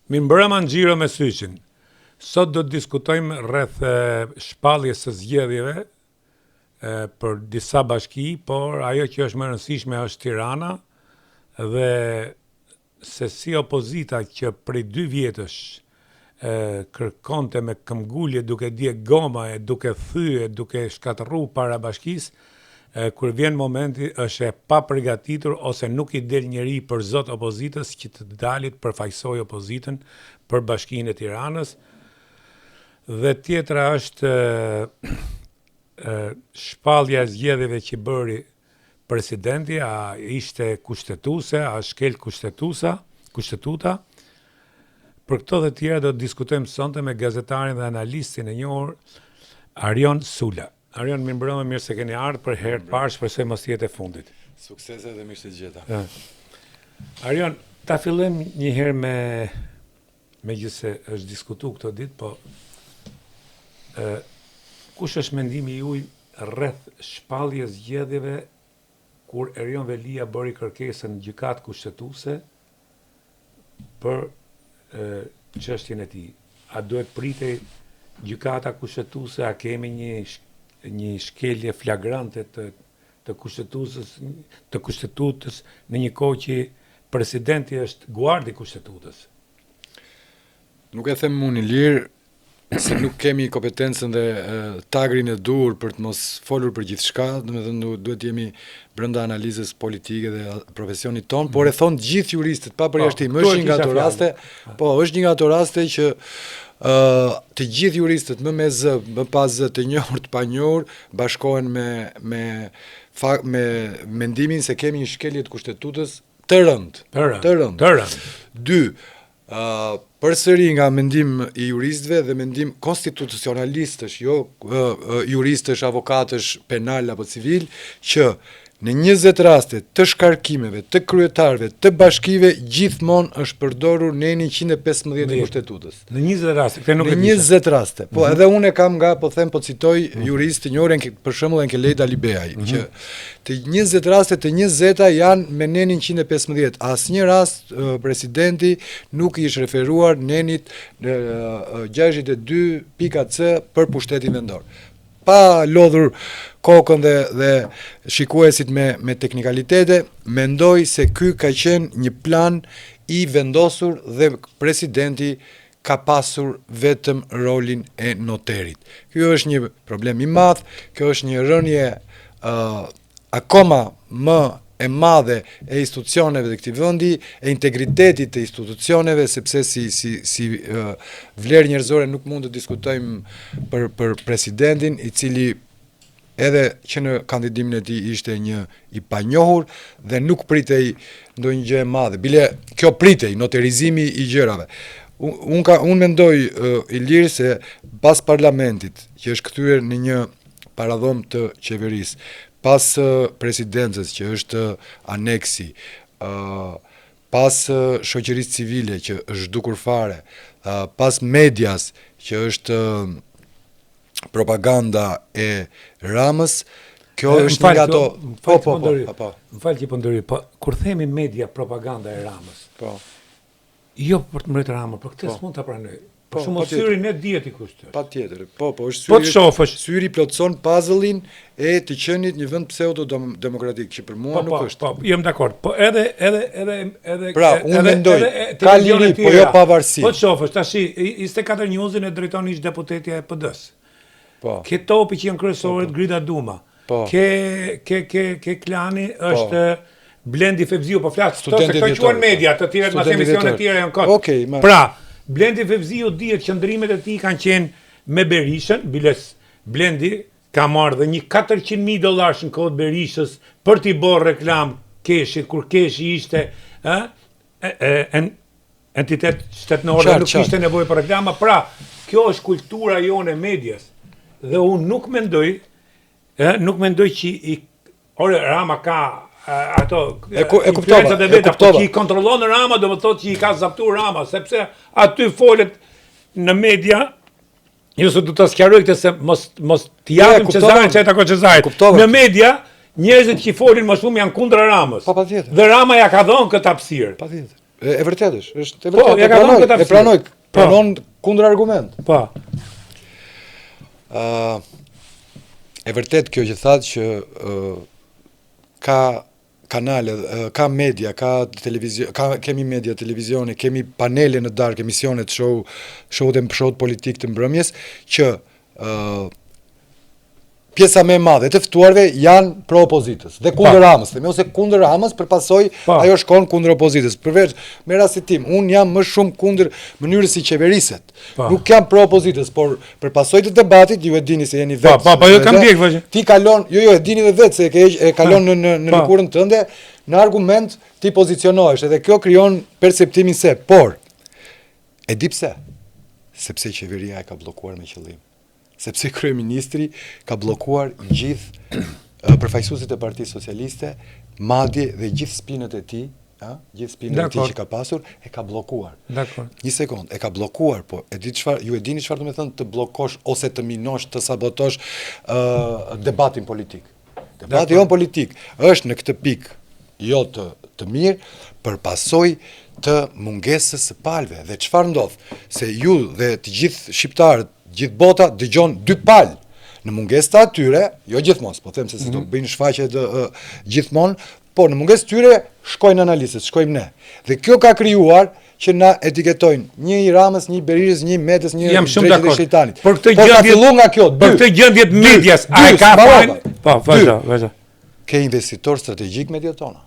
Mirëmbrëma në xhiro me Syçin. Sot do të diskutojmë rreth shpalljes së zgjedhjeve për disa bashki, por ajo që është më e rëndësishme është Tirana dhe se si opozita që prej dy vjetësh kërkonte me këmbgulje duke djeg goma e duke thye, duke shkatërru para bashkisë, kur vjen momenti është e papërgatitur ose nuk i del njeri për zot opozitës që të dali të përfaqësojë opozitën për bashkinë e Tiranës. Dhe tjetra është shpallja e zgjedhjeve që bëri presidenti, a ishte kushtetuese, a shkel kushtetusa, kushtetuta. Për këto dhe tjera do të diskutojmë sonte me gazetarin dhe analistin e njohur Arion Sula. Arion, mirëmbrëma, mirë se keni ardhur për herë të parë, shpresoj mos të jetë e fundit. Suksese dhe mirë se gjeta. Arion, ta fillojmë një herë me megjithëse është diskutu këto ditë, po ë kush është mendimi juaj rreth shpalljes zgjedhjeve kur Erion Veliaj bëri kërkesën në gjykatë kushtetuese për çështjen e tij. A duhet pritej gjykata kushtetuese, a kemi një një shkelje flagrante të të kushtetutës të kushtetutës në një kohë që presidenti është guard i kushtetutës. Nuk e them unë Ilir, se nuk kemi kompetencën dhe tagrin e duhur për të mos folur për gjithçka, domethënë duhet të jemi brenda analizës politike dhe profesionit tonë, por e thonë gjithë juristët pa po, përjashtim, është një nga ato raste, po është një nga ato raste që ë të gjithë juristët më me zë, më pa zë, të njohur, të panjohur, bashkohen me me me mendimin se kemi një shkelje të kushtetutës të rëndë, të rëndë, të rëndë. Të rëndë. Dy, Përsëri nga mendim i juristëve dhe mendim konstitucionalistësh, jo juristësh, avokatësh penal apo civil, që në 20 raste të shkarkimeve të kryetarëve të bashkive gjithmonë është përdorur neni 115 i Kushtetutës. Në 20 raste, këtë nuk e di. Në 20 raste. Po mm -hmm. edhe unë e kam nga, po them, po citoj mm -hmm. juristë të njohur, për shembull Enkelejd Alibeaj, mm -hmm. që Të 20 raste të 20-ta janë me nenin 115. Asnjë rast presidenti nuk i është referuar nenit 62 pika C për pushtetin vendor. Pa lodhur kokën dhe dhe shikuesit me me teknikalitete, mendoj se ky ka qenë një plan i vendosur dhe presidenti ka pasur vetëm rolin e noterit. Ky është një problem i madh, kjo është një rënie uh, akoma më e madhe e institucioneve të këtij vendi, e integritetit të institucioneve, sepse si si si uh, vlerë njerëzore nuk mund të diskutojmë për për presidentin i cili edhe që në kandidimin e tij ishte një i panjohur dhe nuk pritej ndonjë gjë e madhe. Bile kjo pritej noterizimi i gjërave. Unë ka unë mendoj uh, Ilir se pas parlamentit që është kthyer në një paradhomë të qeverisë, pas uh, presidencës që është aneksi, uh, pas uh, shoqërisë civile që është zhdukur fare, uh, pas medias që është uh, propaganda e Ramës, kjo është një nga ato po po po, po, po. Më fal që po ndërhyj, po kur themi media propaganda e Ramës. Po. Jo për të mbrojtur Ramën, por këtë po. s'mund ta pranoj. Po, po shumë syri ne dihet i kush është. Patjetër. Po, po, është syri. Po të shofësh. Syri plotëson puzzle-in e të qenit një vend pseudo demokratik që për mua po, nuk po, është. Po, jam dakord. Po edhe edhe edhe edhe Pra, unë mendoj, ka liri, po jo pavarësi. Po të shofësh, tash 24 Newsin e drejton ish deputetja e PD-s. Po. Ke topi që janë kryesorët po, po. Grida Duma. Po. Ke ke ke ke klani po. është Blendi Fevziu, po flas këto se këto quhen media, të tjerat mas emisione të tjera janë kot. Okej, okay, Pra, Blendi Fevziu dihet qëndrimet e tij kanë qenë me Berishën, biles Blendi Ka marrë dhe një 400.000 dollarësh në kohë të Berishës për t'i bërë reklamë Keshit, kur Keshi ishte ë entitet shtetëror dhe nuk kishte nevojë për reklama. Pra, kjo është kultura jonë e medias. Dhe unë nuk mendoj, ë, nuk mendoj që i Ore, Rama ka ato e, ku, e kuptova, e veta, po që i kontrollon Rama, do të thotë që i ka zaptuar Rama, sepse aty folet në media Jo se du ta sqaroj këtë se mos mos t'i japim Cezarin ç'i takon Cezarit. Në media njerëzit që folin më shumë janë kundra Ramës. Po patjetër. Dhe Rama ja ka dhënë këtë hapësirë. Patjetër. E, e vërtetë është, është e po, vërtetë. Po, ja ka dhënë E pranoj, po. pranon kundër argument. Po. Ë uh, e vërtetë kjo që thatë që uh, ka kanale, ka media, ka televizion, ka kemi media televizione, kemi panele në darkë, emisionet, show, show-t e show politik të mbrëmjes që ë uh, pjesa më e madhe e të ftuarve janë pro opozitës dhe kundër Ramës, themi ose kundër Ramës për pasojë ajo shkon kundër opozitës. Përveç me rastin tim, un jam më shumë kundër mënyrës si qeveriset. Nuk jam pro opozitës, por për pasojë të debatit, ju e dini se jeni vetë. Po, po, po, jo kam ndjek vazhdim. Ti kalon, jo, jo, e dini edhe vetë se e ke e kalon në në në lëkurën tënde, në argument ti pozicionohesh edhe kjo krijon perceptimin se, por e di pse? Sepse qeveria e ka bllokuar me qëllim. Sepse kryeministri ka bllokuar gjithë përfaqësuesit e Partisë Socialiste, madje dhe gjithë spinët e tij, ë, gjithë spinët e tij që ka pasur, e ka bllokuar. Dakor. Një sekond, e ka bllokuar, po e di çfarë, ju e dini çfarë do të thotë të bllokosh ose të minosh, të sabotosh ë debatin politik. Debati jonë politik është në këtë pikë jo të të mirë për pasojë të mungesës së palëve. Dhe çfarë ndodh? Se ju dhe të gjithë shqiptarët, gjithë bota dëgjon dy palë. Në mungesë të atyre, jo gjithmonë, po them se se do mm -hmm. bëjnë shfaqje të uh, gjithmonë, por në mungesë të tyre shkojnë analistët, shkojmë ne. Dhe kjo ka krijuar që na etiketojnë një i Ramës, një i Berishës, një i Metës, një i Drejtit dhe Shejtanit. Për këtë gjendje, por ka nga kjo, dy. Për këtë gjendje të medias, a e ka fajin? Po, vazhdo, vazhdo. Ke investitor strategjik mediat tona.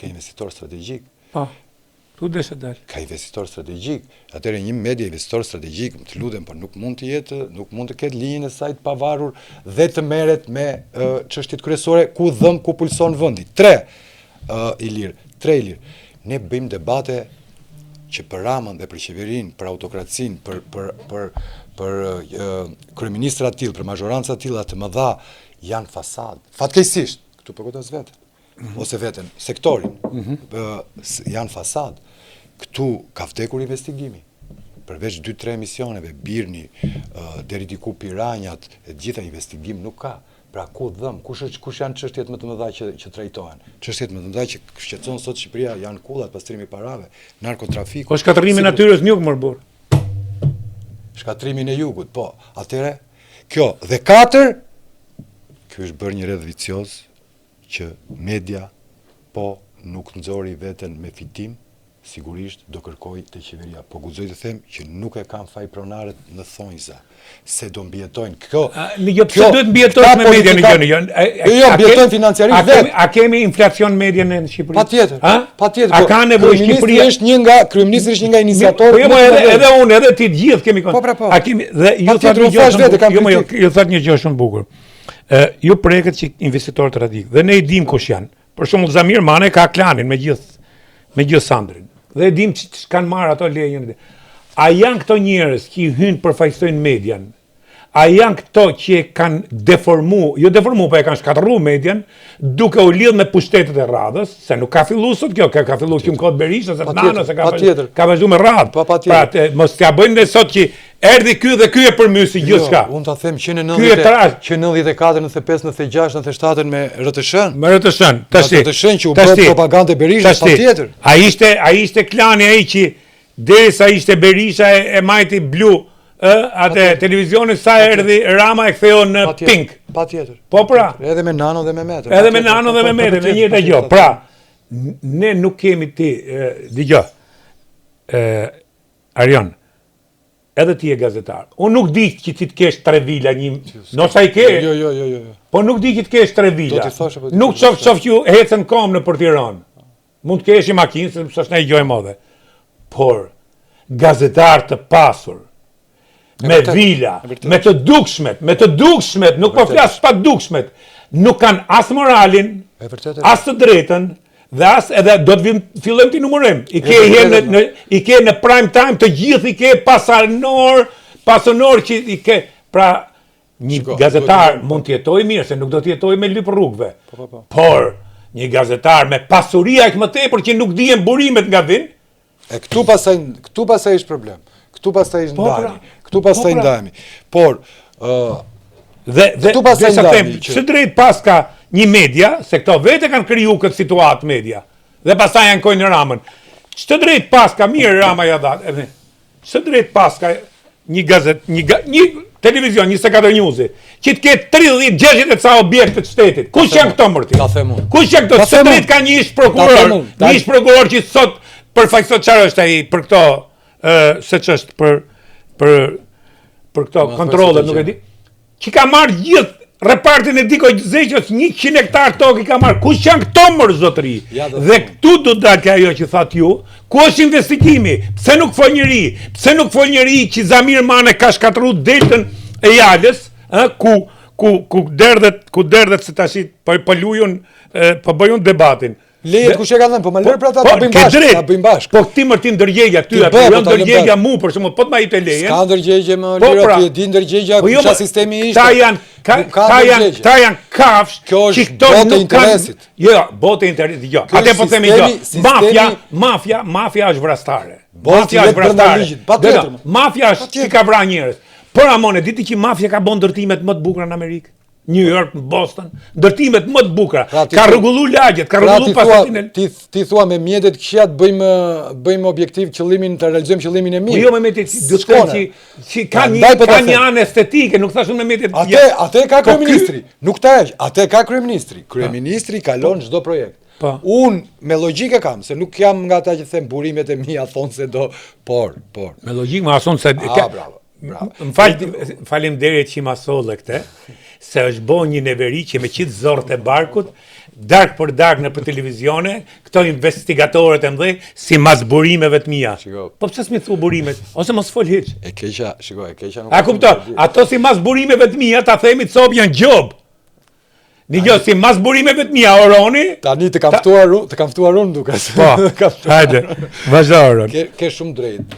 Ke investitor strategjik. Po. Ku desha të dal? Ka investitor strategjik. Atëherë një media investitor strategjik, të lutem, por nuk mund të jetë, nuk mund të ketë linjën e saj të pavarur dhe të merret me çështjet kryesore ku dhemb, ku pulson vendi. 3. Uh, Ilir, 3 Ilir. Ne bëjmë debate që për Ramën dhe për qeverinë, për autokracinë, për për për për uh, kryeministra të tillë, për mazhoranca të tilla të mëdha janë fasadë. Fatkeqësisht, këtu po godas veten. Mhm. ose veten, sektorin, mm -hmm. janë fasadë. Këtu ka vdekur investigimi. Përveç 2-3 emisioneve, Birni, deri diku Piranjat, e gjitha investigim nuk ka. Pra ku dhemb, kush është kush janë çështjet më të mëdha që që trajtohen? Çështjet më të mëdha që shqetëson sot Shqipëria janë kullat, pastrimi i parave, narkotrafiku. Po shkatërrimi i natyrës në jug mor burr. Shkatërrimin e jugut, po. Atëre, kjo dhe katër, ky është bërë një rreth vicioz që media po nuk nxori veten me fitim, sigurisht do kërkojë te qeveria. Po guxoj të them që nuk e kanë faj pronarët në thonjza, se do mbijetojnë. Kjo, jo, pse duhet mbijetosh me media në gjë, jo, jo, jo, mbijetojnë financiarisht vetë. A kemi inflacion media në Shqipëri? Patjetër. Patjetër. A po, ka nevojë Shqipëria? Është një nga kryeministri është një nga iniciatorët. Po, jo, po edhe edhe unë, edhe ti të gjithë kemi kon. Po, pra, po. A kemi dhe ju thatë një gjë shumë, jo, jo, ju thatë një gjë shumë bukur. Ë ju prekët që investitorët strategjikë dhe ne i dimë kush janë. Për shembull Zamir Mane ka klanin me gjithë me gjithë Sandrin. Dhe e dimë që kanë marrë ato leje një. A janë këto njerëz që hynë përfaqësojnë median? A janë këto që e kanë deformu, jo deformu, po e kanë shkatërru median, duke u lidhë me pushtetet e radhës, se nuk ka fillu sot kjo, ka, ka fillu që në kohë të Berishës, se të Nanos, se ka, ka vazhdu me radhë. Pa, pa, pra, te, mos t'ja bëjmë ne sot që Erdhi ky dhe ky e përmysi jo, gjithçka. Unë ta them që në 90 që 94, 95, 96, 97 me RTSH-n. Me RTSH-n. Tash. RTSH-n që u bë propagandë e Berishës patjetër. A ishte a ishte klani ai që derisa ishte Berisha e, e majti blu ë atë televizionin sa erdhi Rama e ktheu në pink. Patjetër. Po pra. Edhe me Nano dhe me Metën. Edhe me Nano dhe me po, Metën, e njëjta gjë. Pra, ne nuk kemi ti, dëgjo. Ë Arion, Edhe ti je gazetar. Unë nuk di që ti të kesh tre vila një, ndoshta i ke. Jo, jo, jo, jo. jo. Po nuk di që të kesh tre vila. Do t'i thoshe po. Nuk shoh shoh që ecën kom nëpër Tiranë. Mund të kesh një makinë, se s'është ndonjë gjë e madhe. Por gazetar të pasur me vila, me të dukshmet, me të dukshmet, nuk po flas pa dukshmet, nuk kanë as moralin, as të drejtën, Dhe as edhe do të vim fillojmë t'i numërojmë. I ke hier në, në i ke në prime time të gjithë i ke pasanor, pasanor që i ke pra një Shiko, gazetar mund të jetojë mirë se nuk do të jetojë me lyp rrugëve. Po, po, po. Por një gazetar me pasuri aq më tepër që nuk dihen burimet nga vin. E këtu pastaj këtu pastaj është problem. Këtu pastaj është po, pra. ndahemi. Këtu pastaj po, pra. ndahemi. Por ë dhe dhe këtu pastaj ndahemi. Që drejt paska një media, se këto vetë kanë kriju këtë situatë media. Dhe pastaj janë kojnë në Ramën. Ç'të drejtë paska mirë Rama ja dha. Edhe ç'të drejtë paska një gazet, një ga, një televizion 24 Newsi, që të ketë 30, 60 e ca objekte të shtetit. Kush janë këto mor ti? Ta them unë. Kush janë këto? Ta Ç'të them unë. drejtë ka një ish Ta prokuror, them unë. Ta- një ish prokuror që sot përfaqëson çfarë është ai për këto ë se ç'është për për për këto Ma kontrolle, thuaj se nuk e të di. Që ka marrë gjithë repartin e Diko Zeqos 100 hektar tokë i ka marrë. Kush janë këto mor zotëri? Ja, do Dhe them. këtu do dalë ke ajo që thatë ju, ku është investigimi? Pse nuk fol njeri? Pse nuk fol njeri që Zamir Mane ka shkatërru deltën e Jalës, ë, ku ku ku derdhet, ku derdhet se tash po po lujun, e, po bëjun debatin. Lejet kush e ka dhënë, po më lër pra ta Po, ta bëjmë ke bashkë, drejt. ta bëjmë bashkë. Po ti mër ti ndërgjegja ty Ti aty, bëj, jo po ta lëm ndërgjegja bashkë. mu për shembull, po të ma jepte lejen. S'ka ndërgjegje më Po, Liro, pra. ti e di ndërgjegja Po jo, çfarë mo, sistemi ishte. Këta janë ka, Nuk ka këta janë ndërgjegje. këta janë kafsh. Kjo është që këto botë e nuk kanë- interesit. Jo, jo, botë e interesit, jo. Kjo Atë është po themi jo. sistemi- sistemi- Mafia, mafia, mafia është vrastare. Botë Mafia jetë është brenda vrastare. ligjit, patjetër, Do, do, mo. Mafia është që ka vra njerëz. Por Amon, e di ti që mafia ka bën ndërtimet më të bukura në Amerikë? New York, në Boston, ndërtimet më të bukura. Pra, ti ka thua- rregullu lagjet, ka Pra rregullu ti thua, pastërtinë. e- ti ti thua me mjetet këqija të bëjmë bëjmë objektiv qëllimin të realizojmë qëllimin e Po mirë. jo me mjetet, do të them Shkone. që që ka një Prandaj po ta ka një them. anë estetike, nuk thashun me mjetet. Atë atë ka Po ky- kryeministri. Nuk ta heq, atë ka kryeministri. Kryeministri kalon çdo projekt. Po. Unë me logjikë kam, se nuk jam nga ata që them burimet e mia thonë se do, por, por. Me logjikë më ason se A, bravo, bravo. Më fal, faleminderit që ma solle këtë, se është bo një neveri që me qitë zorët e barkut, dark për dark në për televizione, këto investigatorët e mëdhej, si mas burimeve të mia. Shiko. Po pse s'mi thu burimet? Ose mos fol hiç. E keqa, shiko, e keqa nuk A kupto? Ato si mas burimeve të mia, ta themi cop janë gjob. Një gjë si mas burimeve të mia, Oroni. Tani të kam ftuar, unë- të kam ftuar unë duket. Po. Të kam ftuar. Hajde, vazhdo Oron. Ke, ke shumë drejt.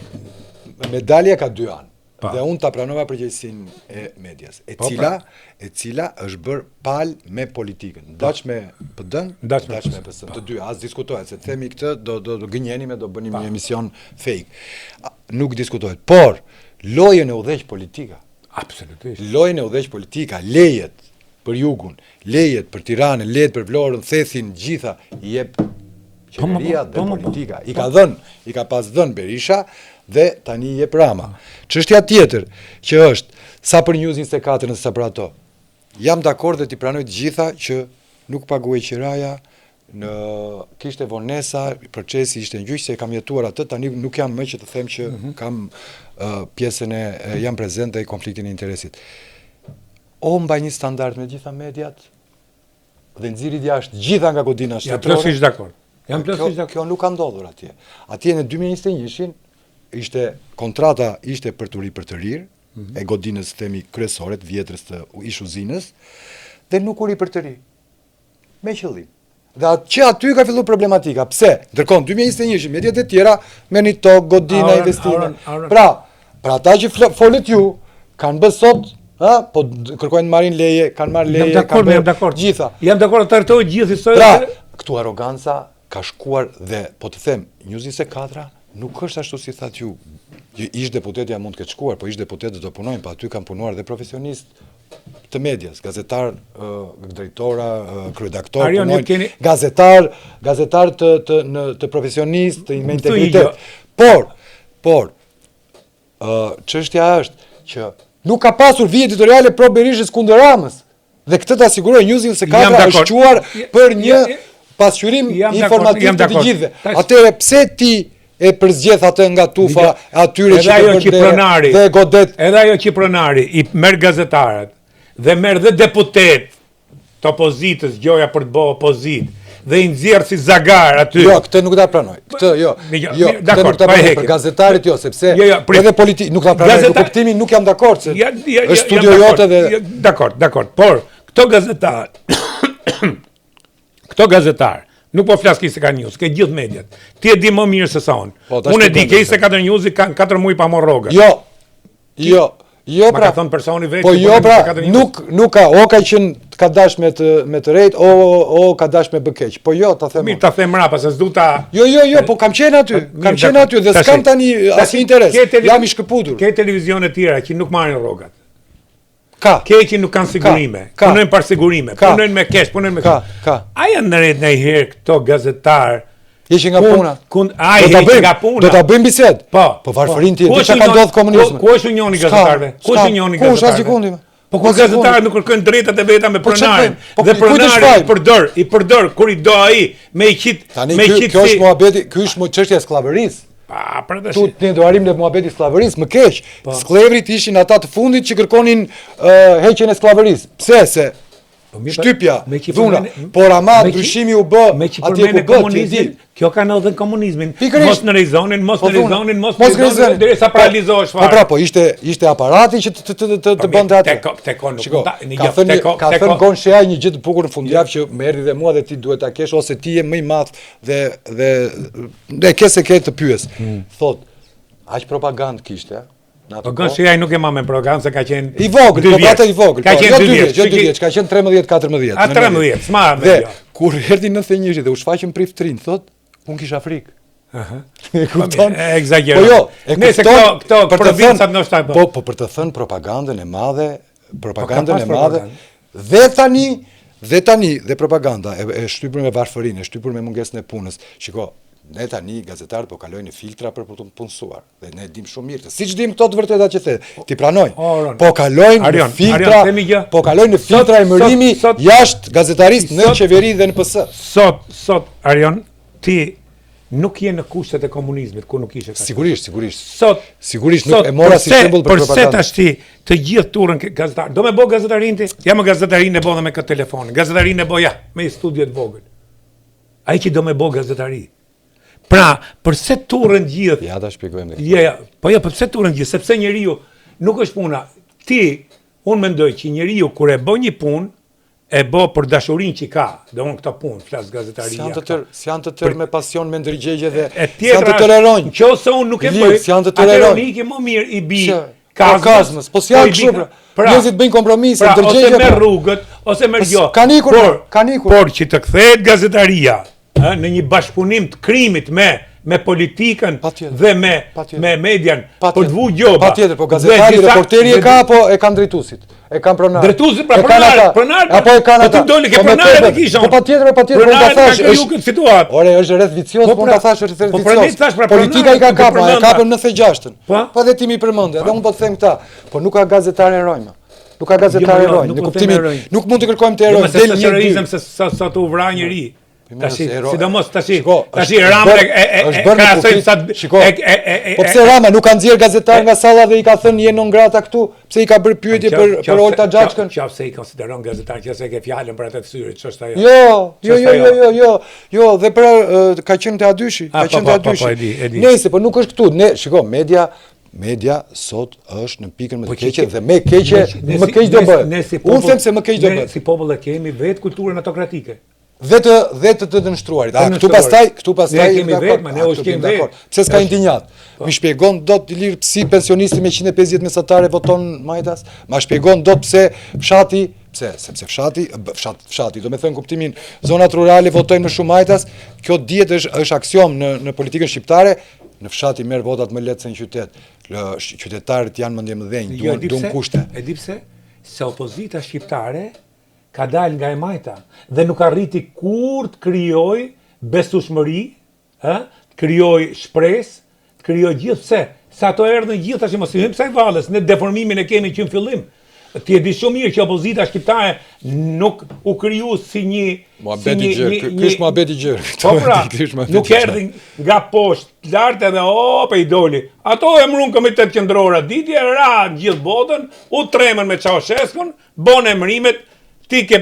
Medalja ka dy anë. Pa. Dhe unë ta pranova përgjegjësinë e medias, e Po, cila e cila është bërë pal me politikën, ndaç me PD-n, Ndaç me ndaç me PS-n, të dy, as diskutohet se themi këtë do do do gënjenim e do bënim një emision fake. A, Nuk diskutohet. Por lojën e udhëheq politika. Absolutisht. Lojën e udhëheq politika, lejet për jugun, lejet për Tiranën, lejet për Vlorën, Thethin, gjitha i jep Po, mo, qeveria po, dhe po, mo, po. politika. I ka dhënë, i ka pas dhënë Berisha dhe tani i jep Rama. Çështja tjetër që është sa për News 24 në sa për ato. Jam dakord dhe ti pranoj të gjitha që nuk paguaj qiraja, në kishte vonesa, procesi ishte në gjyq se e kam jetuar atë, tani nuk jam më që të them që Mhm. kam uh, pjesën e e, jam prezent dhe konfliktin e interesit. O mbaj një standard me gjitha mediat dhe nxirrit jashtë gjitha nga godina Jam shtetërore. plotësisht dakord. Jam Kjo, plotësisht dakord. kjo nuk ka ndodhur atje. Atje në 2021-shin ishte kontrata ishte për të ripërtërir Mhm. e godinës themi kryesore të vjetrës të ish uzinës dhe nuk u ripërtëri. Me qëllim. Dhe atë që aty ka filluar problematika. Pse? Ndërkohë në 2021-shin mediat e tjera merrni tokë, godina, Auron, investime. Auron, Auron. Pra, pra ata që fl- folët ju kanë bë sot, ha, po d- kërkojnë të marrin leje, kanë marrë leje, Jam dakord, kanë bërë jam dakord. Gjitha. Jam dakord, të rrëtoj gjithë histori. Pra, këtu arroganca ka shkuar dhe po të them, News 24 nuk është ashtu si thatë ju. Që Ish deputetja mund të ketë shkuar, po ish deputetët do punojnë, po aty kanë punuar dhe profesionistë të medias, gazetar, ë, drejtora, ë, kryeredaktor, Arion, ju punojnë, keni- gazetar, gazetar të të në të profesionistë, të me Më thuj një integritet. gjë. Por, por ë çështja është që nuk ka pasur vijë editoriale pro Berishës kundër Ramës. Dhe këtë ta siguroj News Jam 24 dakord. është çuar për një Ja- ja- pasqyrim Jam dakord, informativ jam të të dakord. gjithëve. Tash- Atëherë pse ti e përzgjedh atë nga tufa e atyre Edhe që ajo të që bërë pronari, dhe e godet Edhe ajo që pronari i merr gazetarët dhe merr dhe deputet të opozitës, gjoja për të bë opozitë dhe i nxjerr si zagar aty. Jo, këtë nuk ta pranoj. Këtë jo. Mi- jo, Jo, mi- këtë dakord, nuk ta pa e pranoj. heqim. Për gazetarit jo, sepse Jo, jo, prit. edhe politi nuk ta pranoj. Në Gazeta- kuptimin nuk jam dakord se Ja, ja, është ja, studio jam jote dakord, dhe jo, dakord, dakord. Por këto gazetar këto gazetar nuk po flas ke 24 News, ke gjithë mediat. Ti e di më mirë se sa unë. Po, tash unë e ti di bëndë, ke 24 News-i kanë 4 muaj pa marrë rrogë. Jo. Jo. Jo Ma pra. ka thënë personi vetë Po që jo punon pra, 24 News. nuk nuk ka, o ka qenë ka dash me të me të rejt, o o ka dash me bë keq. Po jo, ta them. Mirë unë. ta them mbrapa se s'du ta Jo, jo, jo, po kam qenë aty, Mirë, kam qenë dakord. aty dhe Tash, s'kam tani tash, asnjë interes. ke televi- Jam i shkëputur. Ke televizione tjera që nuk marrin rrogat. Ka. Ke që nuk kanë sigurime, ka. punojnë par sigurime, Ka. punojnë me cash, punojnë me Ka, ka. A janë drejt ndonjëherë këto gazetar? Heqje nga puna. Kun, ai do ta bëjmë nga puna. Do ta bëjmë bisedë. Po. Po varfërinë ti, di çka ka ndodhur komunizmi. Ku është unioni i gazetarëve? Ku është unioni i gazetarëve? Ku është asgjëkundi? Po kur gazetarët nuk kërkojnë drejtat e veta me po pronarin po dhe pronari i përdor, i përdor kur i do ai me i qit me i qit. Kjo është muhabeti, ky është më çështja e skllavërisë. Pa, pra tash. Tu ne do arrijmë në muhabeti i skllavërisë, më keq. Po. Skllevrit ishin ata të fundit që kërkonin uh, heqjen e skllavërisë. Pse? Se Po shtypja, dhuna, por ama ndryshimi u bë atje ku bë, ti di. Kjo ka ndodhur në komunizmin. Mos në rezonin, mos në po rezonin, mos në rezonin, derisa po, paralizohesh fare. Po pra, po ishte ishte aparati që të të të të, të po, bënte atë. Teko, teko nuk ta, në ka thënë teko, ka thënë Gon Shehaj një gjë të bukur në fundjavë që më erdhi dhe mua dhe ti duhet ta kesh ose ti je më i madh dhe dhe dhe ke se ke të pyes. Hmm. Thot, aq propagandë kishte, Po Gon Shehaj nuk e ma me propagandë se ka qenë i vogël, po prapë i vogël. Ka po, qenë jo dy vjeç, jo dy vjeç, ka qenë 13 14. A 13, s'ma me. Dhe jo. kur erdhi 91-shi dhe u shfaqën priftërinjtë, thot, unë kisha frikë. Aha. E po, kupton? E ekzagjeron. Po jo, e kupton. Këto këto për të thënë ndoshta po. Po, po për të thënë propagandën e madhe, po, propagandën e madhe. Dhe tani, dhe tani, dhe propaganda e, e shtypur me varfërinë, e shtypur me mungesën e punës. Shiko, ne tani gazetarët po kalojnë në filtra për të punësuar. Dhe ne dim shumë mirë, siç dim këto të vërteta që the, ti pranoj. Po kalojnë në filtra, po kalojnë në filtra emërimi jashtë gazetarisë në qeveri dhe në PS. Sot, sot Arion, ti nuk je në kushtet e komunizmit ku nuk ishe. Sigurisht, sigurisht. Sot, sigurisht nuk e mora si shembull për propagandë. Përse tash ti të gjithë turren gazetar? Do me bo gazetarinë ti? Ja më gazetarinë e bo dhe me këtë telefon. Gazetarinë e bo ja me një studio të vogël. Ai që do me bo gazetari. Pra, përse turren gjithë? Ja ta shpjegojmë. Ja, ja, po jo, po pse turren gjithë? Sepse njeriu nuk është puna. Ti, unë mendoj që njeriu kur e bën një punë, e bë për dashurinë që ka, do unë këto punë, flas gazetaria. S'janë të tërë, s'janë të tërë me pasion, me ndërgjegje dhe s'janë të tërë heronj. Nëse unë nuk e bëj, s'janë të tërë heronj. Atëherë më mirë i bi po, kazmës. Po s'janë kështu pra. pra. Njerëzit bëjnë kompromise, pra, ndërgjegje. Ose merr pra. rrugët, ose merr po, jo. Kanë ikur, kanë ikur. Por që të kthehet gazetaria, ë në një bashkëpunim të krimit me me politikën dhe me me median për të vu gjoba. Patjetër, po gazetari, reporteri e ka apo e kanë drejtuesit? E kanë pronarët. Drejtuesit pra pronarët, pronarët. Apo e kanë ata. Po ti doli ke po pronarët e kisha. Po patjetër, po patjetër, po ta thash, është këtë situatë. Ore, është rreth vicioz, po, po ta pra, thash është rreth po, pra, vicioz. Po pra, Politika i ka kapur, e kapën 96-ën. Po, po dhe ti m'i përmende, edhe unë po të them këta. Po nuk ka gazetarë heronj më. Nuk ka gazetarë jo, jo, në kuptimin, nuk mund të kërkojmë të heronj, del një dy. Se sa sa të u vra njëri. Tashi, sidomos tashi, tashi Rama e e e krahasojmë sa shiko. E e e Po pse Rama nuk ka nxjerr gazetar nga salla dhe i ka thënë je non grata këtu? Pse i ka bërë pyetje për për Olta Xhaçkën? Qofse i konsideron gazetar, qofse ke fjalën për atë të syrit, ç'është ajo? Jo, jo, jo, jo, jo, jo, jo, dhe për ka qenë te A2-shi, ka qenë te A2-shi. Po, e di, e di. Nëse po nuk është këtu, ne, shiko, media Media sot është në pikën më të po keqe dhe më keqe, më keq do bëhet. Unë them se më keq do bëhet. Ne si popull e kemi vetë kulturën autokratike. Dhe të dhe të të nënshtruarit. A këtu pastaj, këtu pastaj ne kemi vetë, ne u kemi vetë. Pse s'ka indinjatë? Po. Mi shpjegon dot Ilir pse pensionisti me 150 mesatare voton majtas? Ma shpjegon dot pse fshati Pse? Sepse fshati, fshat, fshati, do me thënë kuptimin, zonat rurale votojnë më shumë majtas, kjo dihet është, është aksiomë në, në politikën shqiptare, Në fshat i merr votat më lehtë se në qytet. Lë, qytetarët janë mendjemëdhenj, jo, duan duan kushte. E di pse? Se opozita shqiptare ka dalë nga e majta dhe nuk arriti kurrë të krijojë besueshmëri, ë, të krijojë shpresë, të krijojë gjithë pse? Se ato erdhën gjithë tash mos i hyjmë kësaj valles, ne deformimin e kemi që në fillim. Ti e di shumë mirë që opozita shqiptare nuk u kriju si një muhabet i gjerë. Ky është muhabet i gjerë. Po pra, nuk erdhi nga poshtë lart edhe op e i doli. Ato emërun komitet qendror atë ditë ra në gjithë botën, u tremën me Çausheskun, bon emërimet, ti ke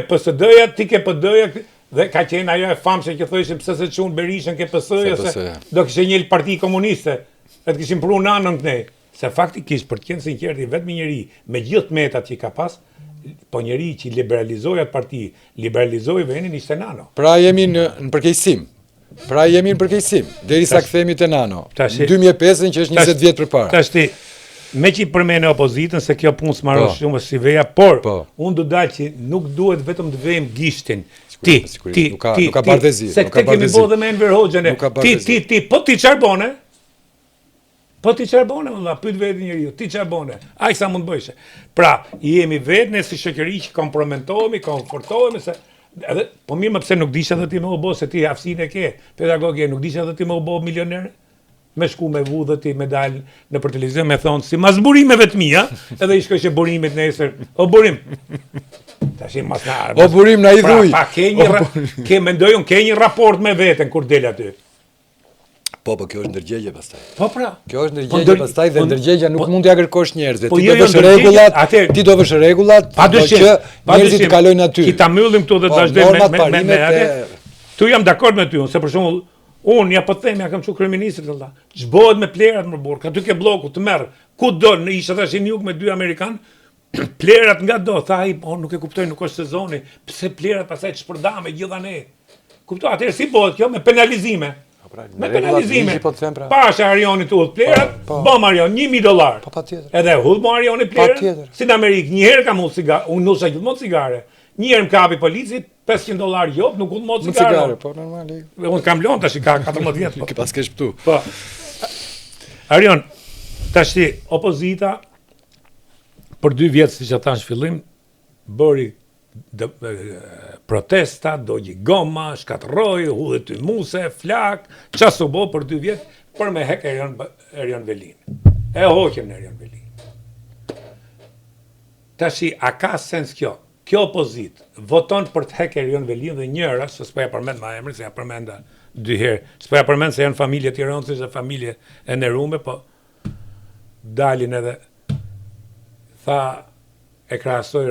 PSD-ja, ti ke PD-ja, dhe ka qenë ajo e famshme që thoshin pse s'e çun Berishën ke PS-ja se do kishte një parti komuniste, e të kishin pru nanën kënej. Se faktikisht për të qenë sinqert i vetmi njeri me gjithë të metat që ka pas, po njeri që liberalizoi atë parti, liberalizoi vendin ishte Nano. Pra jemi në në përkeqësim. Pra jemi në përkeqësim, derisa kthehemi te Nano. Në 2005-ën që është 20 vjet përpara. Tashti, meqë i përmende opozitën se kjo punë s'mbaron po. shumë si veja, por po. unë do dal që nuk duhet vetëm të vejmë gishtin. Ti, ti, nuk ka, ti, nuk ka bardhezi, se këtë kemi bo dhe me Enver Hoxhën. Ti, ti, ti, po ti çfarë bone? Po ti çfarë bone, vëlla, pyet veten njeriu, ti çfarë bone? Aq sa mund të bëjsh. Pra, jemi vetë ne si shoqëri që kompromentohemi, komfortohemi se Edhe, po mirë më pse nuk dishe edhe ti me u bo, se ti aftësinë e ke, pedagoge, nuk dishe edhe ti me u bo milioner? Me shku me vu dhe ti me dal nëpër televizion me thonë simas burimeve të mia, edhe i shkojshe burimit nesër, o burim. Tash i mas na. O burim na i pra, dhuj. Pa ke një ke mendoj unë ke një raport me veten kur del aty. Po, po, kjo është ndërgjegje pastaj. Po pra. Kjo është ndërgjegje po, ndër... pastaj dhe po, ndërgjegja nuk po, mund t'ia kërkosh njerëzve. Po, ti jo, do jo, vësh rregullat, ti do vësh rregullat, pa dyshim, që njerëzit të kalojnë aty. Ki ta mbyllim këtu dhe të vazhdojmë me me me, me atë. Tu jam dakord me ty, unë se për shembull unë ja po them ja kam çu kryeministrit valla. Ç'bohet me plerat më burr, ka ty ke blloku të merr. Ku do në isha tash në jug me dy amerikan, plerat nga do, tha ai, po nuk e kuptoj, nuk është sezoni, pse plerat pastaj të shpërndame gjitha ne. Kupto, atëherë si bëhet kjo me penalizime. Po pra, me penalizime. Po të them pra. Pasha Arionit hudh plerat, po, po. bëm Arion 1000 dollar. Po patjetër. Edhe hudh mo Arioni plerat. Patjetër. Si në Amerikë, një herë kam hudh cigare, unë hudhsha gjithmonë cigare. Një herë më kapi polici, 500 dollar gjop, nuk hudh mo cigare. Cigare, po normal. Unë kam lënë tash ka 14 vjet. Po. Ke pas ke shpëtu. Po. Arion, tash opozita për dy vjet, siç e thash në fillim, bëri dë, protesta, dogji goma, shkatërroi, hudhi tymuse, flak, ça s'u bo për dy vjet, për me hek Erion, Erion Velin. E hoqën Erion Velin. Tashi, a ka sens kjo? Kjo opozitë voton për të hek Erion Velin dhe njëra, se s'po ja përmend ma emrin, se ja përmenda dy herë, s'po ja përmend se janë familje tironësish dhe familje e nderume, po dalin edhe tha e krahasoi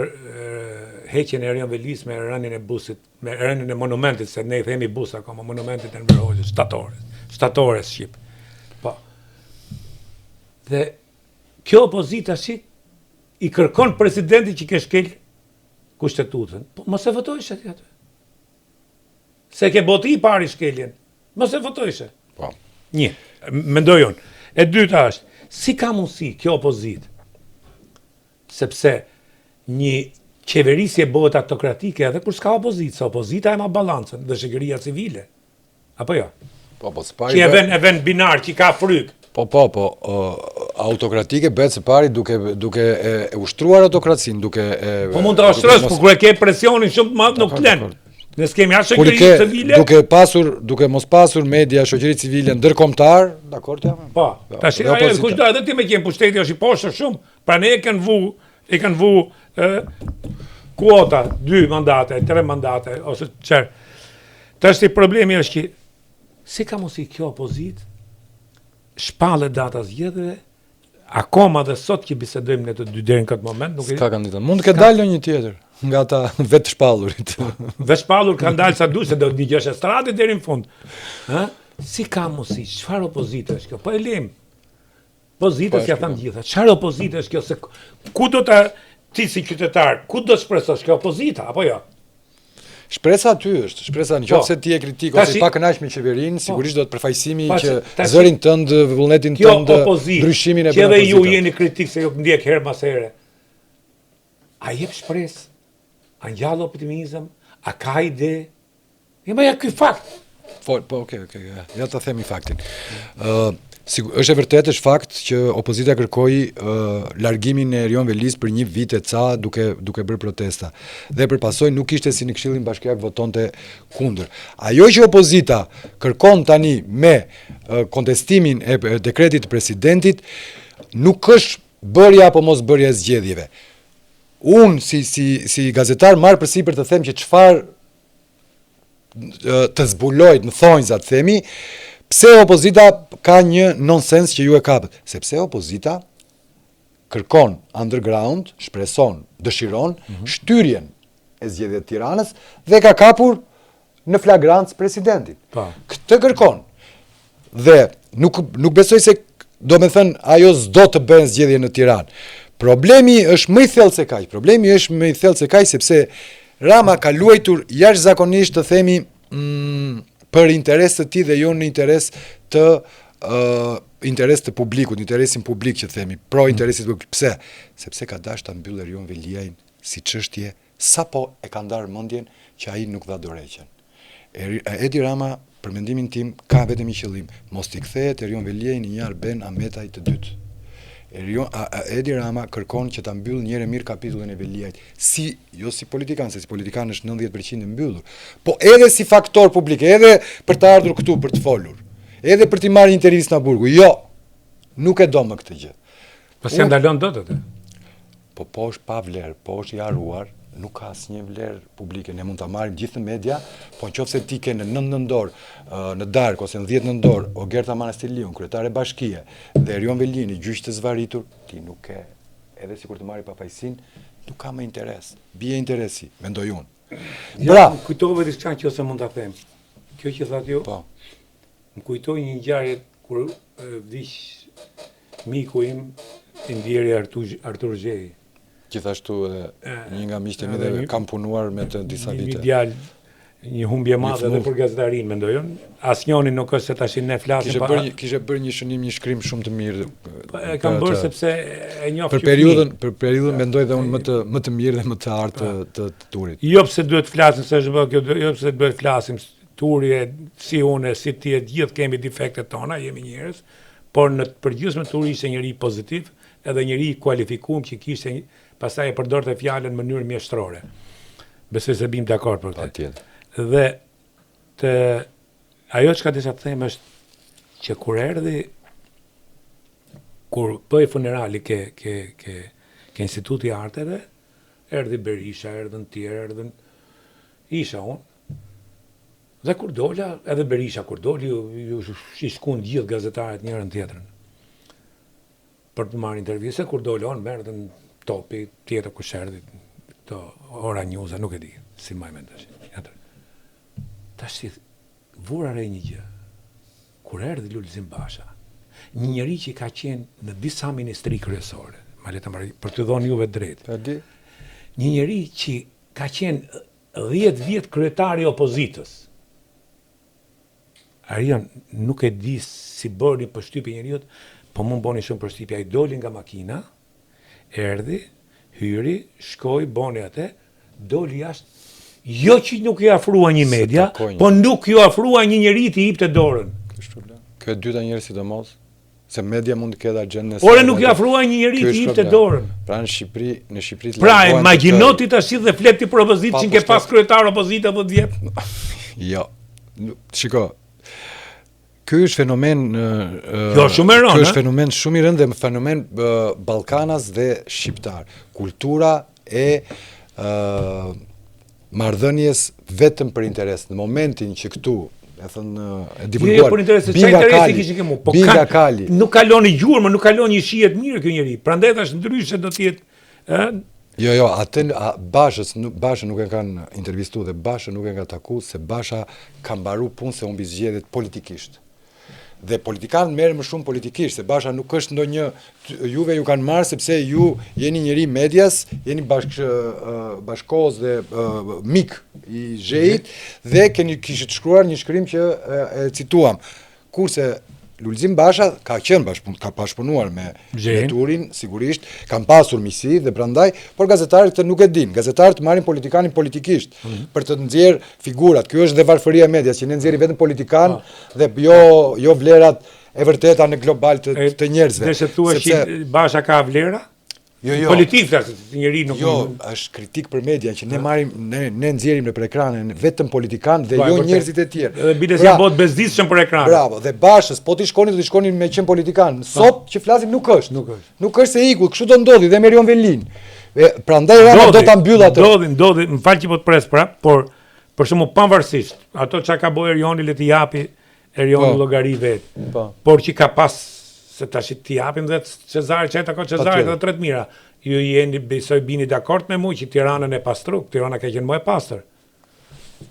heqjen e Erion Velisë me rënien e busit, me rënien e monumentit, se ne i themi bus akoma, monumentit e Enver Hoxhës, shtatores, shtatores shqip. Po. Dhe kjo opozitë tash i kërkon presidentit që ke shkel kushtetutën. Po mos e votojshe ti aty. Se ke bo ti i pari shkeljen. Mos e votojshe. Po. Një, mendoj unë. E dyta është, si ka mundësi kjo opozitë, sepse një qeverisje bëhet autokratike edhe kur s'ka opozitë, se opozita e ma balancën dhe shoqëria civile. Apo jo? Po, po, së pari Që e ven e ven binar që ka frykë. Po, po, po, autokratike bëhet së pari duke duke e, e ushtruar autokracinë, duke e Po mund ta ushtrosh, po kur e ke presionin shumë të madh nuk të lën. Ne s'kemi as shoqëri civile. Duke pasur, duke mos pasur media, shoqëri civile ndërkombëtar, dakord jam. Po, po tash ajo kush do edhe ti me qenë pushteti është i poshtër shumë. Pra ne e kanë vu, e kanë vu ë kuota, dy mandate, tre mandate ose çfarë. Tash problemi është që si ka mundësi kjo opozitë shpallet data zgjedhjeve akoma dhe sot që bisedojmë ne të dy deri në këtë moment nuk e ka kandidat. Mund të ketë dalë një tjetër nga ata vetë shpallurit. Vetë shpallur kanë dalë sa duhet se do të dëgjosh estradë deri në fund. Ë? Si ka mundësi? Çfarë opozite është kjo? Po e lëm. Pozitës po, ja thamë gjitha. Çfarë opozite është kjo se ku do ta ti si qytetar, ku do të shpresosh kjo opozita apo jo? Shpresa aty është, shpresa në qoftë se ti je kritik ose i pakënaqur me qeverinë, po. sigurisht do të përfaqësimi që zërin tënd, vullnetin tënd, ndryshimin e bën. Që edhe ju jeni kritik se ju ndjek herë pas here. A jep shpresë? A ngjall optimizëm? A ka ide? Jo, ma ja ky fakt. Po, po, okay, okay, ja ta themi faktin. Ë, uh, sigur, është e vërtetë, është fakt që opozita kërkoi uh, largimin e Erion Velisë për një vit e ca duke duke bërë protesta. Dhe për pasojë nuk ishte si në Këshillin Bashkiak votonte kundër. Ajo që opozita kërkon tani me uh, kontestimin e dekretit të presidentit nuk është bërja apo mos bërja e zgjedhjeve. Unë si si si gazetar marr përsipër të them që çfarë të zbuloj në thonjza të themi, pse opozita ka një nonsens që ju e kapët? Sepse opozita kërkon underground, shpreson, dëshiron mm -hmm. shtyrjen e zgjedhjeve të Tiranës dhe ka kapur në flagrancë presidentin. Pa. Po. Këtë kërkon. Dhe nuk nuk besoj se domethënë ajo s'do të bëhen zgjedhje në Tiranë. Problemi është më i thellë se kaq. Problemi është më i thellë se kaq sepse Rama ka luajtur jashtëzakonisht të themi mm, për interes të tij dhe jo në interes të uh, interes të publikut, interesin publik që themi, pro mm. interesit publik. Pse? Sepse ka dashur ta mbyllë Erion Veliajn si çështje sapo e ka ndarë mendjen që ai nuk dha dorëheqjen. Edi Rama, për mendimin tim, ka vetëm një qëllim, mos t'i kthehet Erion Veliaj në një Arben Ahmetaj të dytë. Erion, a, a, Edi Rama kërkon që ta mbyllë një herë e mirë kapitullin e Veliajt, si jo si politikan, se si politikan është 90% e mbyllur, po edhe si faktor publik, edhe për të ardhur këtu për të folur, edhe për t'i marrë intervistë nga burgu. Jo. Nuk e do më këtë gjë. Po s'e ndalon dot atë. Po po është pa vlerë, po është i harruar, nuk ka asnjë vlerë publike. Ne mund ta marrim gjithë në media, po në qoftë se ti ke në 9 nëntor, në darkë ose në 10 nëntor, Ogerta Manastirliun, kryetare bashkie, dhe Erion Veliajn, gjyq të zvaritur, ti nuk ke, edhe sikur të marri pafajësinë, nuk ka më interes. Bie interesi, mendoj unë. Ja, Bra. Më kujtove diçka që ose mund ta them. Kjo që thatë ju? Po. Më kujtoi një ngjarje kur vdiq miku im i ndjeri Artur Artur Zheji. Gjithashtu edhe një nga miqtë e mi dhe kam punuar me të disa vite. Një djalë, një humbje e madhe edhe për gazetarinë, mendoj unë. Asnjëri nuk është se tash ne flasim kishe pa bërë një, kishe bërë një shënim, një shkrim shumë të mirë. Po, e kam bërë sepse e njoh për periudhën, për periudhën mendoj dhe unë më të më të mirë dhe më të artë të, të, të Turit. Jo pse duhet të flasim se është bërë kjo, jo pse duhet të flasim Turi e si unë e si ti e të gjithë kemi defektet tona, jemi njerëz, por në të përgjithshme Turi ishte njeri pozitiv, edhe njeri i kualifikuar që kishte pastaj e përdorte fjalën në mënyrë mjeshtrore. Besoj se bim dakord për këtë. Patjetër. Dhe të ajo çka desha të them është që kur erdhi kur bëhej funerali ke ke ke ke Instituti i Arteve, erdhi Berisha, erdhën të tjerë, erdhën isha unë. Dhe kur dola, edhe Berisha kur doli, ju, ju i shkun gjithë gazetarët njërën tjetrën për të marrë intervistë, kur dola unë, më erdhën topi, tjetër kush erdhi, këto Ora News, nuk e di, si mbaj mend tash. Tash si vura re një gjë. Kur erdhi Lulzim Basha, një njeri që ka qenë në disa ministri kryesore, ma le të mbaroj, për të dhënë juve drejt. Një njeri që ka qenë 10 vjet kryetar i opozitës. Arion, nuk e di si bëri përshtypje njeriut, po mu bëni shumë përshtypje. Ai doli nga makina, erdhi, hyri, shkoi, boni atë, doli jashtë, jo që nuk i afrua një media, po nuk ju afrua një njeri t'i jipte dorën. Kështu la. Kjo e dyta njëherë sidomos, se media mund të ketë agjendën e saj. Ore nuk i afrua një njeri t'i jipte dorën. Pra në Shqipëri, në Shqipëri të Pra imagjino ti tash dhe flet ti për opozitë që ke pas kryetar opozite 10 vjet. Jo. Shiko. Ky është fenomen Jo, shumë i rëndë. Ky është fenomen shumë i rëndë dhe fenomen ballkanas dhe shqiptar. Kultura e ë marrëdhënies vetëm për interes. Në momentin që këtu, e thënë e divulguar. Jo, jo për interes, çfarë interesi kishin këmu? Po ka, kali. Nuk ka lënë gjurmë, nuk ka lënë një shije të mirë ky njeri. Prandaj tash ndryshe do të jetë, ë? Jo, jo, atë Bashës, nuk Bashën nuk e kanë intervistu dhe Bashën nuk e kanë taku se Basha ka mbaru punë se humbi zgjedhjet politikisht. Dhe politikanët merren më shumë politikisht, se Basha nuk është ndonjë juve ju kanë marrë sepse ju jeni njeri medias, jeni bashk bashkëkohës dhe mik i Zhejit dhe keni kishit shkruar një shkrim që e, e cituam. Kurse Lulzim Basha ka qenë bashkëpun, ka bashkëpunuar me, me Turin, sigurisht, kanë pasur miqësi dhe prandaj, por gazetarët këtë nuk e dinë. Gazetarët marrin politikanin politikisht mm -hmm. për të nxjerrë figurat. Kjo është dhe varfëria e medias, që ne nxjerrim vetëm politikan po. dhe jo jo vlerat e vërteta në global të, të njerëzve. Dhe se thua që Basha ka vlera? Jo, jo. Politik flas, njeri nuk Jo, është kritik për media që ne marrim ne ne nxjerrim nëpër ekrane vetëm politikan dhe po, jo njerëzit e tjerë. Edhe bile si pra, bëhet bezdisshëm për ekran. Bravo, dhe Bashës, po t'i shkoni do t'i shkoni me qenë politikan. Po. Sot që flasim nuk është. Nuk është. Nuk është se iku, kështu do ndodhi dhe me Erion Velinë. E, prandaj Rama do ta mbyll atë. Ndodhi, ndodhi, më fal që po të pres prap, por për shembull pavarësisht ato çka ka bërë Erioni le t'i japi Erioni po. llogari vet. Po. Por që ka pas se tash t'i japim dhe Cezarit, ç'i takon Cezarit dhe tre të mira. Ju jeni besoj bini dakord me mua që Tiranën e pastru, Tirana ka qenë më e pastër.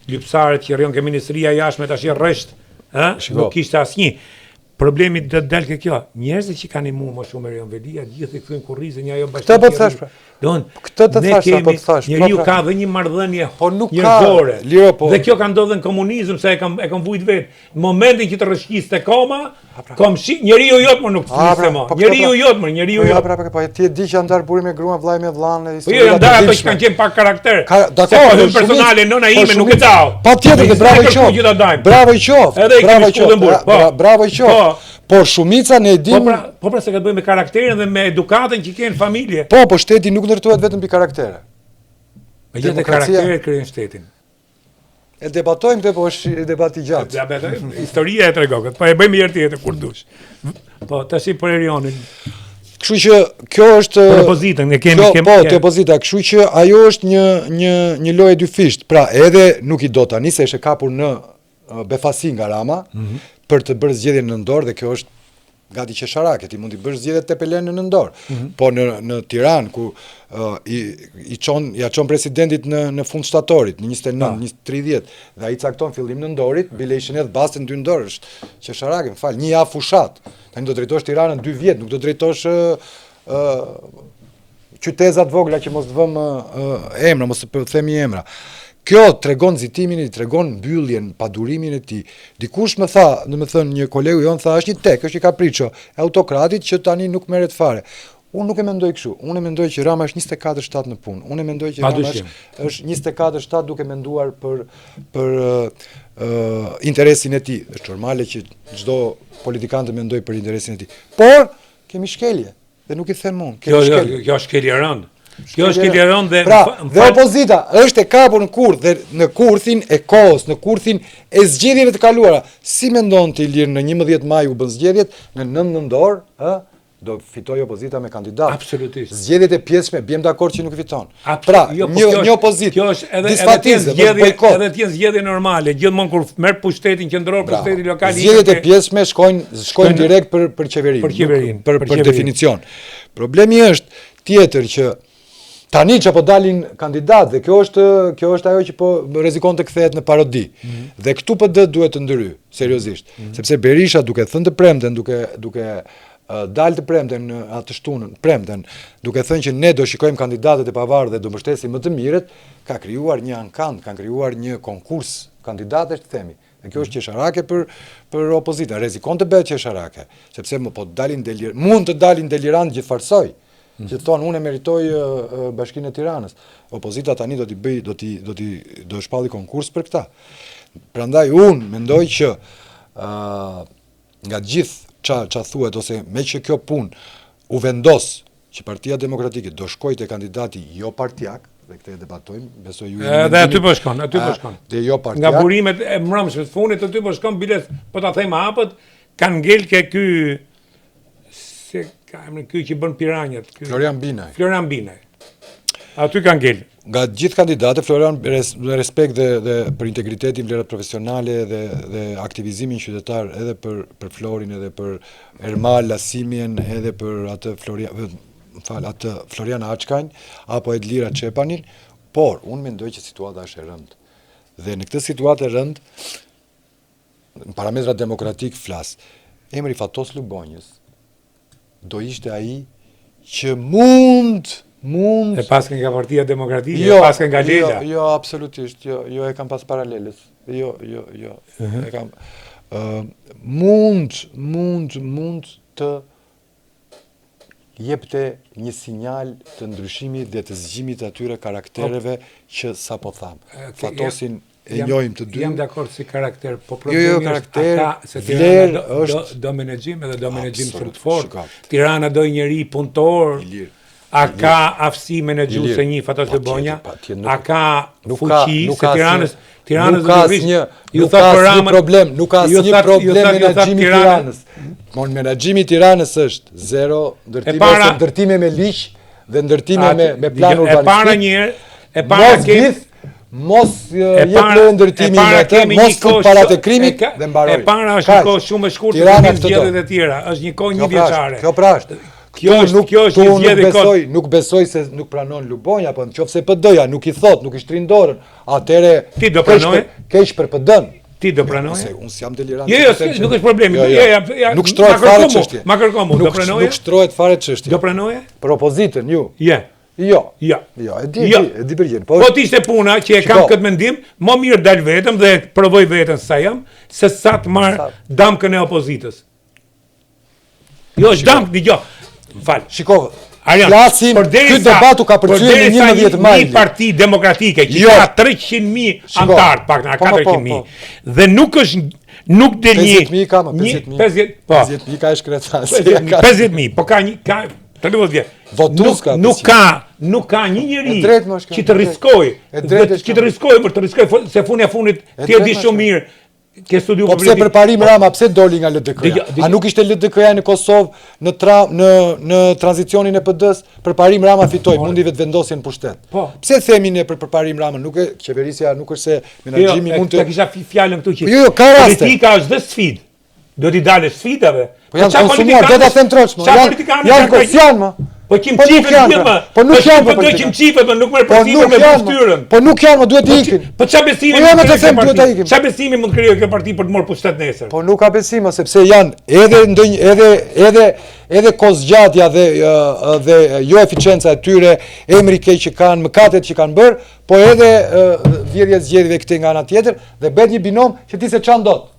Lypsarët që rrinë ke ministria e jashtme tash i rresht, ë? Nuk kishte asnjë. Problemi do të dalë ke kjo. Njerëzit që kanë imu më shumë Erion Veliaj, gjithë i kthyen kurrizin një ajo bashkë. Këtë po të thash. Pra. Don, këtë të thash, po të thash. Njeriu po, pra. ka dhe një marrëdhënie po nuk ka Liro po. Dhe kjo ka ndodhur në komunizëm se e kam e kam vujt vet. Në momentin që të rrëshqiste koma, pra. komshi, njeriu jot më nuk të fliste pra, më. Po, njeriu pra. jot më, njeriu po, jot. Po pra, po ti e di që janë ndarë burri me gruan, vllai me vllanë, po jo, janë ndarë ato që kanë qenë pa karakter. Dakor, se po personale nëna po ime nuk e dau. Patjetër, bravo i qoftë. Bravo i qoftë. Bravo i qoftë. Bravo i qoftë. Por shumica ne e Po dim pra, po pra se ka të bëjë me karakterin dhe me edukatën që ke në familje. Po, po shteti nuk ndërtohet vetëm mbi karaktere. Megjithatë Demokracia- karakteret krijojnë shtetin. E debatojmë këtë, po është debat i gjatë. Ja, betë, historia e tregon këtë. Po e bëjmë herë tjetër kur dush. Po tash i për Erionin, Kështu që kjo është për opozitën, ne kemi Kjo, kemi po, te opozita, kështu që ajo është një një një lojë e dyfisht. Pra, edhe nuk i do tani se është e kapur në ë, befasi nga Rama Mm -hmm. për të bërë zgjedhje në nëndor dhe kjo është gati qesharake, ti mund t'i bësh zgjedhjet Tepelen në nëndor. Mm -hmm. Po në në Tiranë ku uh, i i çon ja çon presidentit në në fund shtatorit, në 29, 20, 30 dhe ai cakton fillim nëndorit, bile ishin edhe bastin dy nëndor, është qesharake, më fal, një javë fushat. Tani do drejtosh Tiranën 2 vjet, nuk do drejtosh ë ë qytezat vogla që mos të vëm ë, emra, mos të themi emra. Kjo tregon nxitimin e tij, tregon mbylljen, padurimin e tij. Dikush më tha, domethënë një kolegu jon tha, është një tek, është një kapriço e autokratit që tani nuk merret fare. Unë nuk e mendoj kështu. Unë e mendoj që Rama është 24/7 në punë. Unë e mendoj që Rama është është 24/7 duke menduar për për ë interesin e tij. Është normale që çdo politikan të mendojë për interesin e tij. Por kemi shkelje dhe nuk i them unë, kemi kjo, shkelje. Kjo, kjo është shkelje e rëndë. Kjo është shkelje e rëndë dhe pra, dhe opozita është e kapur në kurth dhe në kurthin e kohës, në kurthin e zgjedhjeve të kaluara. Si mendon ti Ilir në 11 maj u bën zgjedhjet, në 9 nëndor, ë, do fitoj opozita me kandidat. Absolutisht. Zgjedhjet e pjesshme bjem dakord që nuk i fiton. Pra, jo, po një një opozitë. Kjo është edhe edhe të zgjedhje, edhe të jenë zgjedhje normale, gjithmonë kur merr pushtetin qendror, pushteti lokal. Zgjedhjet e pjesshme shkojnë shkojnë direkt për për qeverinë, për qeverinë, për për, për definicion. Problemi është tjetër që tani që po dalin kandidat dhe kjo është kjo është ajo që po rrezikon të kthehet në parodi. Mm -hmm. Dhe këtu PD duhet të ndërhyjë seriozisht, mm -hmm. sepse Berisha duke thënë të premten, duke duke dalë të premten në atë shtunën, premten, duke thënë që ne do shikojmë kandidatët e pavarur dhe do mbështesim më të mirët, ka krijuar një ankand, kanë krijuar një konkurs kandidatësh të themi. Dhe kjo është qesharake për për opozitën, rrezikon të bëhet qesharake, sepse më po dalin delir, mund të dalin delirant gjithfarësoj, mm. që thonë unë e meritoj bashkinë e Tiranës. Opozita tani do t'i bëj, do t'i do t'i do shpalli konkurs për këta. Prandaj unë mendoj që ë uh, nga gjithë ça ça thuhet ose meqë kjo punë u vendos që Partia Demokratike do shkojë te kandidati jo partiak, dhe këtë e debatojmë, besoj ju jeni Edhe aty po shkon, aty po shkon. Dhe jo partiak. Nga burimet e mbrëmshme të fundit aty po shkon, bile po ta them hapët, kanë ngel ke ky se ka emrin ky që bën piranjat, ky Florian Binaj. Florian Binaj. Aty kanë ngel. Nga të gjithë kandidatët, Florian res, respekt dhe dhe për integritetin, vlerat profesionale dhe dhe aktivizimin qytetar edhe për për Florin edhe për Ermal Lasimien edhe për atë Florian më fal atë Florian Açkajn apo Edlira Çepanin, por unë mendoj që situata është e rëndë. Dhe në këtë situatë e rëndë në parametra demokratik flas. Emri Fatos Lubonjës do ishte ai që mund mund e paske nga Partia Demokratike, jo, e paske nga jo, Lela. Jo, jo, absolutisht, jo, jo e kam pas paralelës. Jo, jo, jo. Uh mhm. -huh. E kam uh, mund, mund, mund të jepte një sinjal të ndryshimit dhe të zgjimit të atyre karaktereve që sapo thamë. Fatosin e njohim të dy. Jam dakord si karakter, po problemi jo, jo, karakter, është ata se Tirana do, është... do, do menaxhim edhe do menaxhim shumë të fortë. Tirana do njeri punëtor. Ilir. A ka aftësi menaxhuese një Fatos Lubonja? A ka fuqi se Tiranës Tiranës nuk ka asnjë nuk ka asnjë problem, nuk ka asnjë problem menaxhimi i Tiranës. Mon menaxhimi i Tiranës është zero ndërtime ose ndërtime me ligj dhe ndërtime me me plan urbanistik. E para një herë, e para kemi mos jep leje ndërtimi me atë, mos fut paratë e krimit dhe mbaroi. E para është një kohë shumë e shkurtër Tirana të zgjedhjet e tjera, është një kohë një pra vjeçare. Kjo pra është. Kjo është nuk kjo është një zgjedhje nuk besoj, nuk besoj se nuk pranon Lubonja, po nëse PD-ja nuk i thot, nuk i shtrin dorën, atëre ti do pranoje? Keq për PD-n. Ti do pranoje? Ose unë s'jam delirant. Jo, jo, nuk është problemi. Jo, jo. jo, jo nuk shtrohet fare çështje. Ma kërko mua, do pranoje? Nuk shtrohet fare çështje. Do pranoje? Për opozitën, ju. Je. Jo. Jo. Jo, e di, jo. e di përgjigjen. Po, po të ishte puna që e kam këtë mendim, më mirë dal vetëm dhe provoj veten sa jam, se sa të marr damkën e opozitës. Jo, është damkë, dëgjo. Më fal. Shiko, Arjan, flasim, ky debat u kapërcye në 11 maj. Një parti demokratike që jo. ka 300.000 anëtarë, pak nga 400.000. Po, po, po. Dhe nuk është Nuk del një 50000 ka më 50000. 50, po. 50000 ka e shkreta. 50000, po ka një ka 13 vjet. Votues ka. Nuk ka, nuk ka një njeri që të riskojë, që të riskojë për të riskojë se fundi i fundit ti e di shumë mirë ke studiu po pse Përparim Rama pse doli nga LDK-ja? A nuk ishte LDK-ja në Kosovë në tra, në në tranzicionin e PD-s? Përparim Rama fitoi, po, mundi Vetëvendosjen në pushtet. Po. Pse themi ne për Përparim Ramën? Nuk e qeverisja nuk është se jo, menaxhimi mund të Ta kisha fjalën këtu që jo, jo, ka raste. Politika është dhe sfidë. Do t'i dalësh sfidave. Po janë po konsumuar, do ta them troç më. Janë janë janë më. Po qim po çife të më. Po nuk janë po do qim çife, po nuk merr po përsipër me fytyrën. Po nuk janë, më duhet të ikin. Po çfarë besimi? Po jo, të them duhet të ikin. Çfarë besimi mund të krijojë kjo parti për të marrë pushtet nesër? Po nuk ka besim, sepse janë edhe ndonjë edhe edhe edhe kohëzgjatja dhe dhe jo eficienca e tyre, emri i keq që kanë, mëkatet që kanë bërë, po edhe vjedhja e zgjedhjeve këtej nga ana tjetër dhe bëhet një binom që ti s'e çan dot.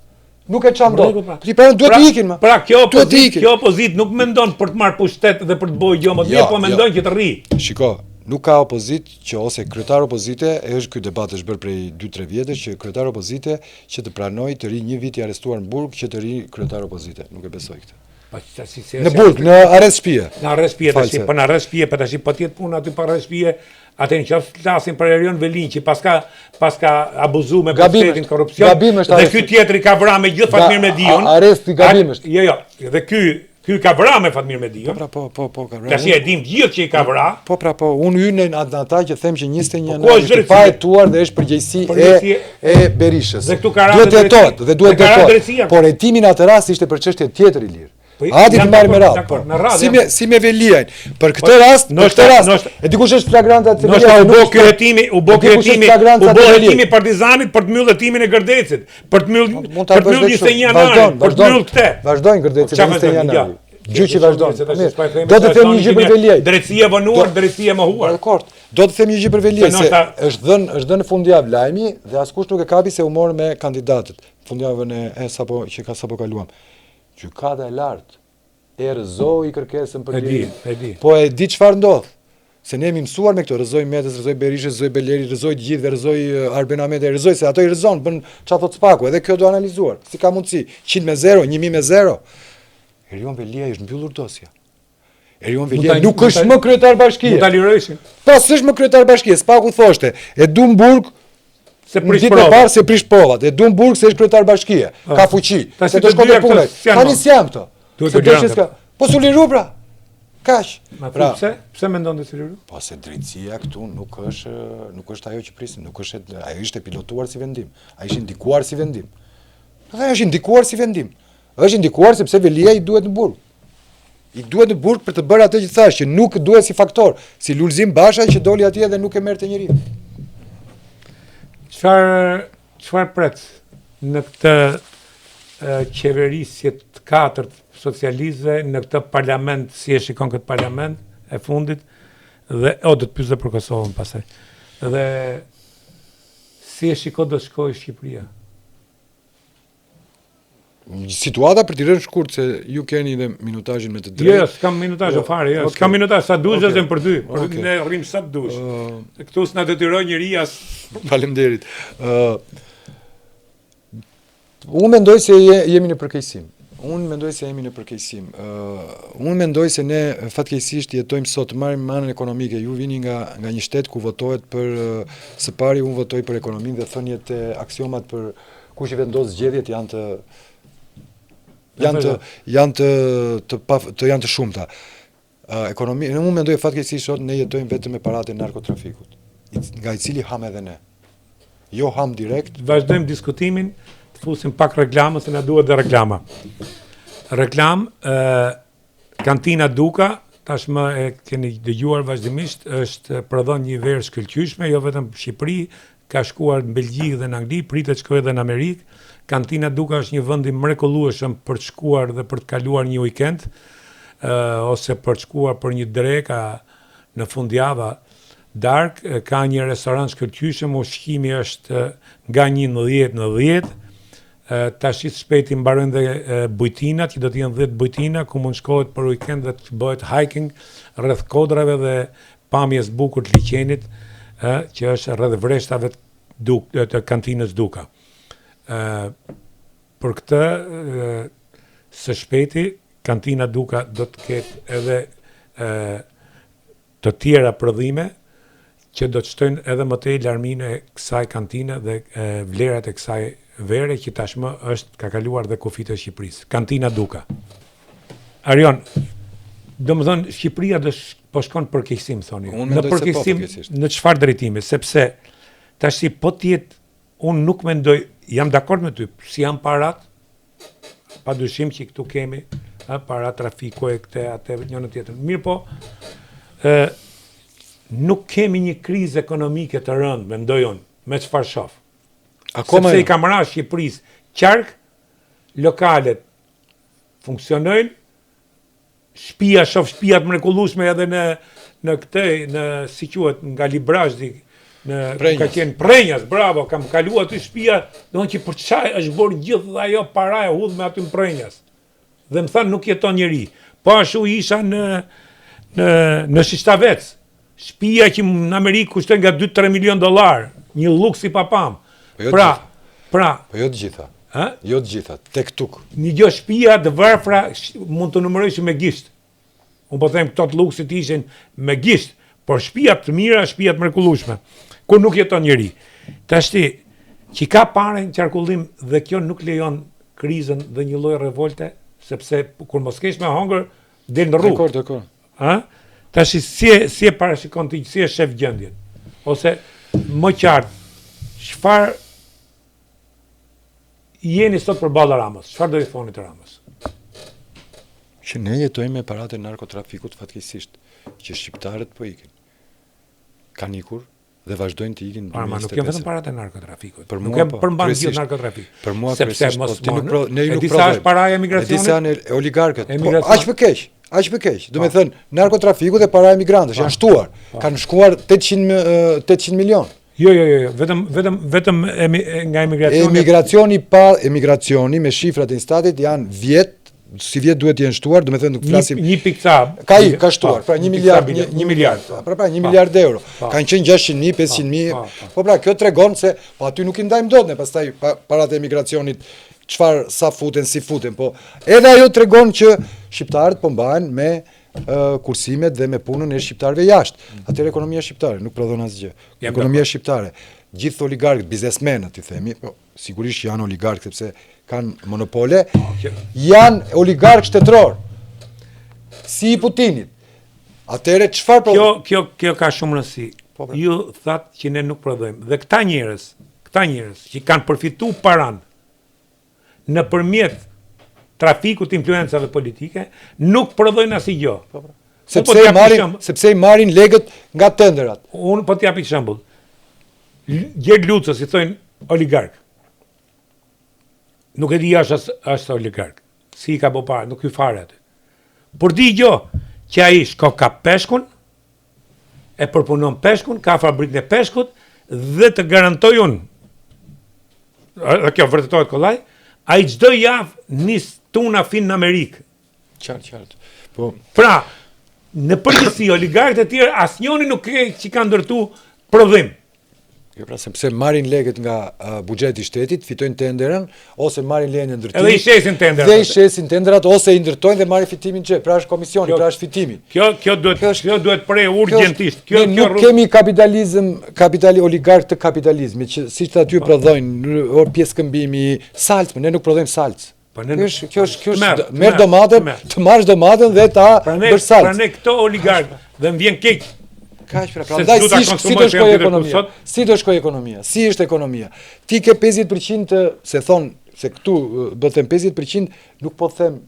Nuk e çan dot. Pra. Ti pra duhet pra, të ikin më. Pra kjo opozitë, kjo opozitë nuk mendon për të marrë pushtet dhe për të bërë gjë më të mirë, jo, po mendon jo. që të rri. Shiko, nuk ka opozitë që ose kryetar opozite, e është ky debat është bërë prej 2-3 vjetësh që kryetar opozite që të pranojë të rri një vit i arrestuar në burg që të rri kryetar opozite. Nuk e besoj këtë. Po si si në burg, në arrest shtëpie. Në arrest shtëpie tash, po në arrest shtëpie, po tash po të jetë puna aty pa arrest shtëpie, atë në qoftë flasim për Erion Veliajn që paska paska abuzu me pushtetin korrupsion. Gabim është Dhe ky tjetri ka vra me gjithë Fatmir Mediun. Arresti gabim është. Jo, jo, dhe ky ky ka vra me Fatmir Mediun. Po pra po, po, po, ka vra. Tash e dim gjithë që i ka vra. Po pra po, unë hyj në atë ata që them që 21 po, janar është pa hetuar dhe është përgjegjësi e e Berishës. Dhe këtu ka duhet të hetohet dhe duhet të hetohet. Por hetimi në atë rast ishte për çështje tjetër Ilir. Po, Hajde të marrim me radhë. Po, si me si me Veliajn. Për këtë po, rast, për këtë rast. E di kush është flagranca e Veliajt? U bë ky hetimi, u bë ky hetimi, u bë hetimi Partizanit për të mbyllë hetimin e Gërdecit, për të mbyllë për të mbyllë 21 janarin, për të mbyllë këtë. Vazhdojnë Gërdecit 21 janarin. Gjyqi vazhdon. Do të them një gjë për Veliajn. Drejtësia e vonuar, drejtësia e mohuar. Dakord. Do të them një gjë për Veliajn se është dhënë është dhënë në fundjavë lajmi dhe askush nuk e kapi se u mor me kandidatët. Fundjavën e sapo që ka sapo kaluam. Gjykata e Lartë e rrëzoi kërkesën për lirim. E di, e di. Po e di çfarë ndodh? Se ne jemi mësuar me këto, rrëzoi Metës, rrëzoi Berishës, rrëzoi Belerit, rrëzoi të gjithëve, rrëzoi Arben Ahmetaj, rrëzoi se ato i rrëzon, bën çfarë thotë SPAK-u, edhe kjo do analizuar. Si ka mundësi? 100 me 0, 1000 me 0. Erion Veliaj është mbyllur dosja. Erion Veliaj nuk është më kryetar bashkie. Mund ta lirojshin. Po s'është më kryetar bashkie, SPAK-u thoshte, e du në burg se prish provat. Parë se prish provat, e du në burg se është kryetar bashkie, po. ka fuqi. Se do shkon te puna. Tani s'janë këto. Duhet të liron. Po s'u liru pra. Kaq. Pra, pse? Pse mendon të s'u liru? Po se drejtësia këtu nuk është nuk është ajo që prisim, nuk është ajo ishte pilotuar si vendim. Ai ishte ndikuar si vendim. Dhe është ndikuar si vendim. Është ndikuar sepse Veliaj i duhet në burg. I duhet në burg për të bërë atë që thashë, që nuk duhet si faktor, si Lulzim Basha që doli atje dhe nuk e merrte njeri. Çfarë çfarë pret në këtë qeverisje të katërt socialiste në këtë parlament, si e shikon këtë parlament e fundit dhe o do të pyes dhe për Kosovën pastaj. Dhe si e shikon do të shkojë Shqipëria? Situata për t'i rënë shkurt se ju keni dhe minutazhin me të drejtë. Jo, jo, s'kam minutazh jo, fare, jo, okay. s'kam minutazh, sa dush okay. për dy, për okay. ne rrim sa të dush. Uh, Këtu s'na detyron njeri as. Faleminderit. Ë uh, Unë mendoj se je, jemi në përkeqësim. Unë mendoj se jemi në përkeqësim. Ë uh, unë mendoj se ne fatkeqësisht jetojmë sot marrim anën ekonomike. Ju vini nga nga një shtet ku votohet për uh, së pari unë votoj për ekonominë dhe thëniet e aksiomat për Kush i vendos zgjedhjet janë të janë të janë të të pa të janë të shumta. Uh, ekonomi, unë mendoj fatkeqësisht sot ne jetojmë vetëm me paratë e narkotrafikut, nga i cili ham edhe ne. Jo ham direkt. Vazhdojmë diskutimin, të fusim pak reklamë se na duhet dhe reklama. Reklamë, ë Kantina Duka, tashmë e keni dëgjuar vazhdimisht, është prodhon një verë shkëlqyeshme, jo vetëm në Shqipëri, ka shkuar në Belgjikë dhe në Angli, pritet të shkojë edhe në Amerikë. Kantina Duka është një vend i mrekullueshëm për të shkuar dhe për të kaluar një weekend, ose për të shkuar për një drekë në fundjavë, darkë, ka një restorant shkëlqyeshëm, ushqimi është nga 1 në 10 në 10, Tashi së shpejti mbarojnë dhe bujtinat, që do të jenë 10 bujtina ku mund shkohet për weekend dhe të bëhet hiking rreth kodrave dhe pamjes bukur të liqenit, ë që është rreth vreshtave të, Duk, të kantinës Duka. Ë. Për këtë së shpejti Kantina Duka do të ketë edhe të tjera prodhime që do të shtojnë edhe më tej larminë e kësaj kantine dhe vlerat e kësaj vere që tashmë është ka kaluar dhe kufijtë e Shqipërisë. Kantina Duka. Arion, domethënë Shqipëria do sh, po shkon përkeqësim thoni. Unë Në mendoj se po, përkeqësim fatkeqësisht. në çfarë drejtimi? Sepse tash si po të jetë unë nuk mendoj, jam dakord me ty, si janë parat, pa dyshim që këtu kemi ë, para trafiku e këte, atë, njënë tjetër. Mirë po, ë, nuk kemi një krizë ekonomike të rëndë, mendoj unë, me çfarë shoh. Akoma Sepse jo. i kam ra Shqipërisë qark, lokalet funksionojnë, shtëpia shoh shtëpia të mrekullueshme edhe në në këtë në si quhet nga Librazhdi në ku ka Prenjas. qenë Prenjas, bravo, kam kaluar aty shtëpia, domethënë që për çaj është bërë gjithë ajo para e hudhme aty në Prenjas. Dhe më thanë nuk jeton njeri. Po ashtu isha në në në Shishtavec. Shtëpia që në Amerikë kushton nga 2-3 milion dollar, një luks i papam. Po jo pra, gjitha. pra, Po jo të gjitha. ë? Jo të gjitha, tek tuk. Një gjë shtëpia të varfra sh- mund të numërojsh me gisht. Unë po them këto të luksit ishin me gisht, por shtëpia të mira, shtëpia të mrekullueshme, ku nuk jeton njeri. Tashti, që ka pare në qarkullim dhe kjo nuk lejon krizën dhe një lloj revolte, sepse kur mos kesh me hongër, del në rrugë. Dakor, dakor. Ë? Tash si e, si e parashikon ti, si e shef gjendjen? Ose më qartë, çfarë jeni sot përballë Ramës? Çfarë do i thoni të Ramës? Që ne jetojmë me paratë e narkotrafikut fatkeqësisht, që shqiptarët po ikin. Kanë ikur dhe vazhdojnë të ikin në Para, ma nuk janë vetëm 2025. paratë e narkotrafikut. Për Nuk mua e po, përmban gjithë kryesisht. narkotrafik. Për mua sepse kryesisht, mos po ti nuk mon- pro, ne e nuk di sa prodhojmë. është paraja e E di emigracionit? sa janë oligarkët. Po, Emigracion. aq më keq, aq më keq. Do me thënë, narkotrafiku dhe para emigrantësh janë shtuar. Kanë shkuar 800 ë, 800 milion. Jo, jo, jo, jo, vetëm vetëm vetëm emi, e- nga emigracioni. Emigracioni pa emigracioni me shifrat e Instatit janë vjet, si vjet duhet të jenë shtuar, do me thënë nuk flasim Një, një pikë ca. Ka i, ka shtuar, Po, pra 1 një pikë miliard, ca një, një miliard. Pra pra 1 Po. miliard euro. Po. Kanë qenë 600.000, 500.000. Po, po. Po pra, kjo tregon se po aty nuk i ndajmë dot ne pastaj pa, paratë e emigracionit çfarë sa futen, si futen, po edhe ajo tregon që shqiptarët po mbahen me ë, kursimet dhe me punën e shqiptarëve jashtë. Atëherë ekonomia shqiptare nuk prodhon asgjë. Jam Ekonomia shqiptare, gjithë oligarkët, biznesmenët i themi, po sigurisht janë oligarkë sepse kanë monopole, kjo- janë oligarkë shtetëror. Si i Putinit. Atëherë çfarë Kjo prodhon? kjo kjo ka shumë rëndësi. Po, pra. Ju thatë që ne nuk prodhojmë. Dhe këta njerëz, këta njerëz që kanë përfituar paran nëpërmjet trafikut të influencave politike, nuk prodhojnë asnjë gjë. Po, pra. Unë po Sepse t'jap i një marrin, shembull. sepse i marrin legët nga tenderat. Unë po t'jap një shembull. L- Gjergj Lucës i thonë oligark. Nuk e di është as, është oligark. Si i ka bë para, nuk hy fare aty. Por di gjë, që ai shko ka peshkun, e përpunon peshkun, ka fabrikën e peshkut dhe të garantoj unë, dhe kjo vërtetohet kollaj, ai çdo javë nis tuna fin në Amerikë. Qartë, qartë. Po, Pra, në përgjithësi oligarkët e tjerë asnjëri nuk e që ka ndërtu prodhim. jo pra sepse marrin lekët nga uh, buxheti i shtetit, fitojnë tenderën ose marrin lejen e ndërtimit. Edhe i shesin tenderat. Dhe i shesin tenderat ose i ndërtojnë dhe marrin fitimin xhep, pra është komisioni, Kjo- pra është fitimi. Kjo kjo duhet Kjo është- kjo duhet prej Kjo është- urgjentisht. Kjo ne kjo nuk rrugë kemi kapitalizëm, kapitali oligark të kapitalizmit, që siç tha aty prodhojnë or pjesë këmbimi, salcë, ne nuk prodhojmë salcë. Po ne Kjo është kjo është kjo Të merr, është të merr merr, domaten, të merr. të marrësh domaten dhe ta Pra ne bësh salcë. pra ne këto oligark dhe më vjen keq. Kaq pra, Se prandaj s'du ta si si konsumoj do se shkojë jam tjetër ku ekonomia? sot. Si do shkojë ekonomia? Si është ekonomia? Ti ke 50% të se thon se këtu ë, do të them 50% nuk po them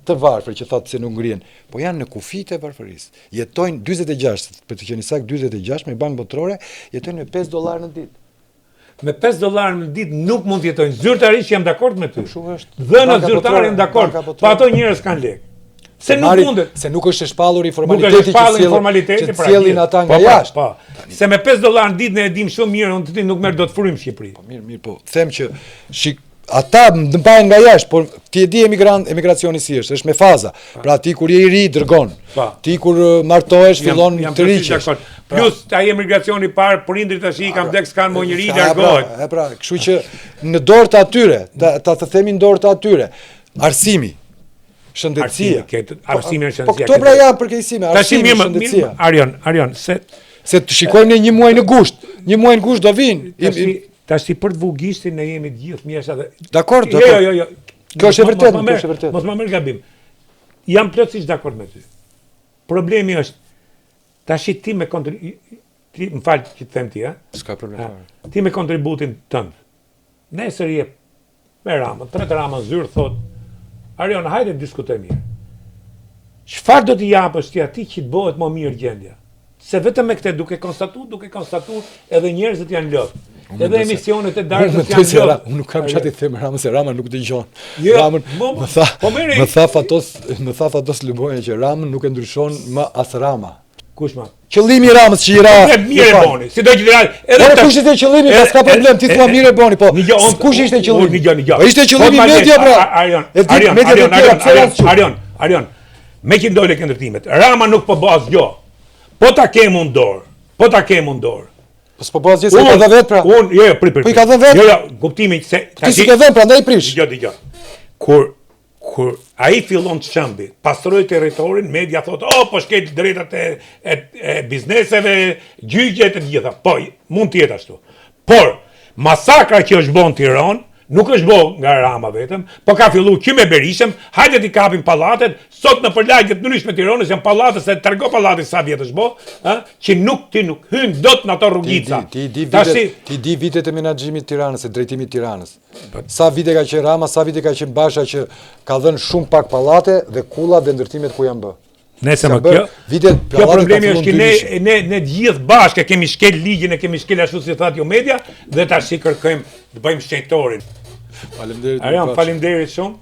të varfër që thotë se nuk ngrihen, po janë në kufijtë e varfërisë. Jetojnë 46, për të qenë saktë 46 me Bankë Botërore, jetojnë me 5 dollar në ditë. Me 5 dollar në ditë nuk mund të jetojnë. Zyrtarisht jam dakord me ty. Kështu është. Dhënat Banka zyrtare Botërore, jam dakord. Banka Botërore. Po ato njerëz kanë lekë. Se nuk Marrin- mundet. Se nuk është e shpallur i Nuk është formaliteti që shpallë sjellin informaliteti, që pra. sjellin gjithë. ata nga Po, pra, jashtë. Po. Se me 5 dollar në ditë ne e dim shumë mirë, unë të ti nuk merr dot frymë në Shqipëri. Po mirë, mirë, po them që shik Ata mbahen nga jashtë, por ti e di emigrant, emigracioni si është, është me faza. Pra ti kur je i ri dërgon. Pa. Ti kur martohesh fillon jam të plotësisht riqesh. dakord. Plus ai emigracioni i parë, prindrit tash i kanë vdek s'kan më njeri largohet. Pra, e pra, kështu që në dorë të atyre, ta, ta të themi në dorë të atyre, arsimi, shëndetësia. Arsimi, këtë, arsimi është Po shëndetësia. këto pra janë përkeqësime, Tash arsimi, mirë, mirë, shëndetësia. Arion, Arion, se Se të shikojmë ne një muaj në gusht, një muaj në gusht do vinë. tash tash për të vu gishtin ne jemi të gjithë mjesha dhe Dakor, Jo, dakor. jo, jo, jo. Kjo është e Mos- vërtetë, mos ma kjo merr- është e vërtetë. Mos ma merr gabim. Jam plotësisht dakord me ty. Problemi është tash ti me kontri ti më fal që të them ti, ë? S'ka problem. Ha, Ti me kontributin tënd. Nesër je me Ramën, tret Ramën zyrë thot, Arion, hajde të diskutojmë mirë. Çfarë do t'i japësh ti atij që të bëhet më mirë gjendja? Se vetëm me këtë duke konstatu, duke konstatu, edhe njerëzit janë lot. Edhe emisionet e Unë darkës mendoj janë se Ra, lot. unë nuk kam çfarë t'i them Ramës se Rama nuk dëgjon. Jo, Ramën mo- më tha, po merri- më tha Fatos, më tha Fatos Lubonja që Ramën nuk e ndryshon më as Rama. Kush ma? Qëllimi i Ramës që i ra. E mirë e boni, si do që të edhe Ore tash- kush ishte qëllimi, edhe- pa s'ka problem, ti thua e- mirë e boni, po. Një gjë, unë- kush ishte qëllimi? Unë, një gjë, një gjë. Po ishte qëllimi Po, ma media le, pra. A- Arion, E di Arion, media të Arion, tjera Arion, pse Arion, janë kështu? Arion, Arion, me që ndole ke ndërtimet. Rama nuk po bë asgjë. Po ta kem unë dorë. Po ta kem unë dorë. Po s'po bëj asgjë se i ka dhënë vet pra. Unë, jo, jo, prit, prit. Po i ka dhënë vet? Jo, jo, kuptimi se Ti si ke dhënë, prandaj i prish. Dëgjoj, dëgjoj. Kur kur ai fillon të shëmbi, pastroi territorin, media thotë, "Oh, po shkel drejtat e e, e bizneseve, gjyqet e të gjitha." Po, mund të jetë ashtu. Por masakra që është bën në Tiranë nuk është bë nga Rama vetëm, po ka fillu që me Berishëm, hajde t'i kapim pallatet, sot në përlagje të ndryshme të Tiranës janë pallate se trego pallati sa vjet është bë, ë, që nuk ti nuk hyn dot në ato Ti di, rrugica. ti di Tashi- vitet, ti di vitet e menaxhimit të Tiranës, e drejtimit të Tiranës. Sa vite ka qenë Rama, sa vite ka qenë Basha që ka dhënë shumë pak pallate dhe kullat dhe ndërtimet ku janë bë. Nëse Ka më bërë kjo, vitet kjo pallatet problemi ka është që filluar ne ndryshe. ne ne të gjithë bashkë e kemi shkel ligjin, e kemi shkel ashtu si thatë ju media dhe tash i kërkojmë të bëjmë shenjtorin. Faleminderit. Arian, faleminderit shumë.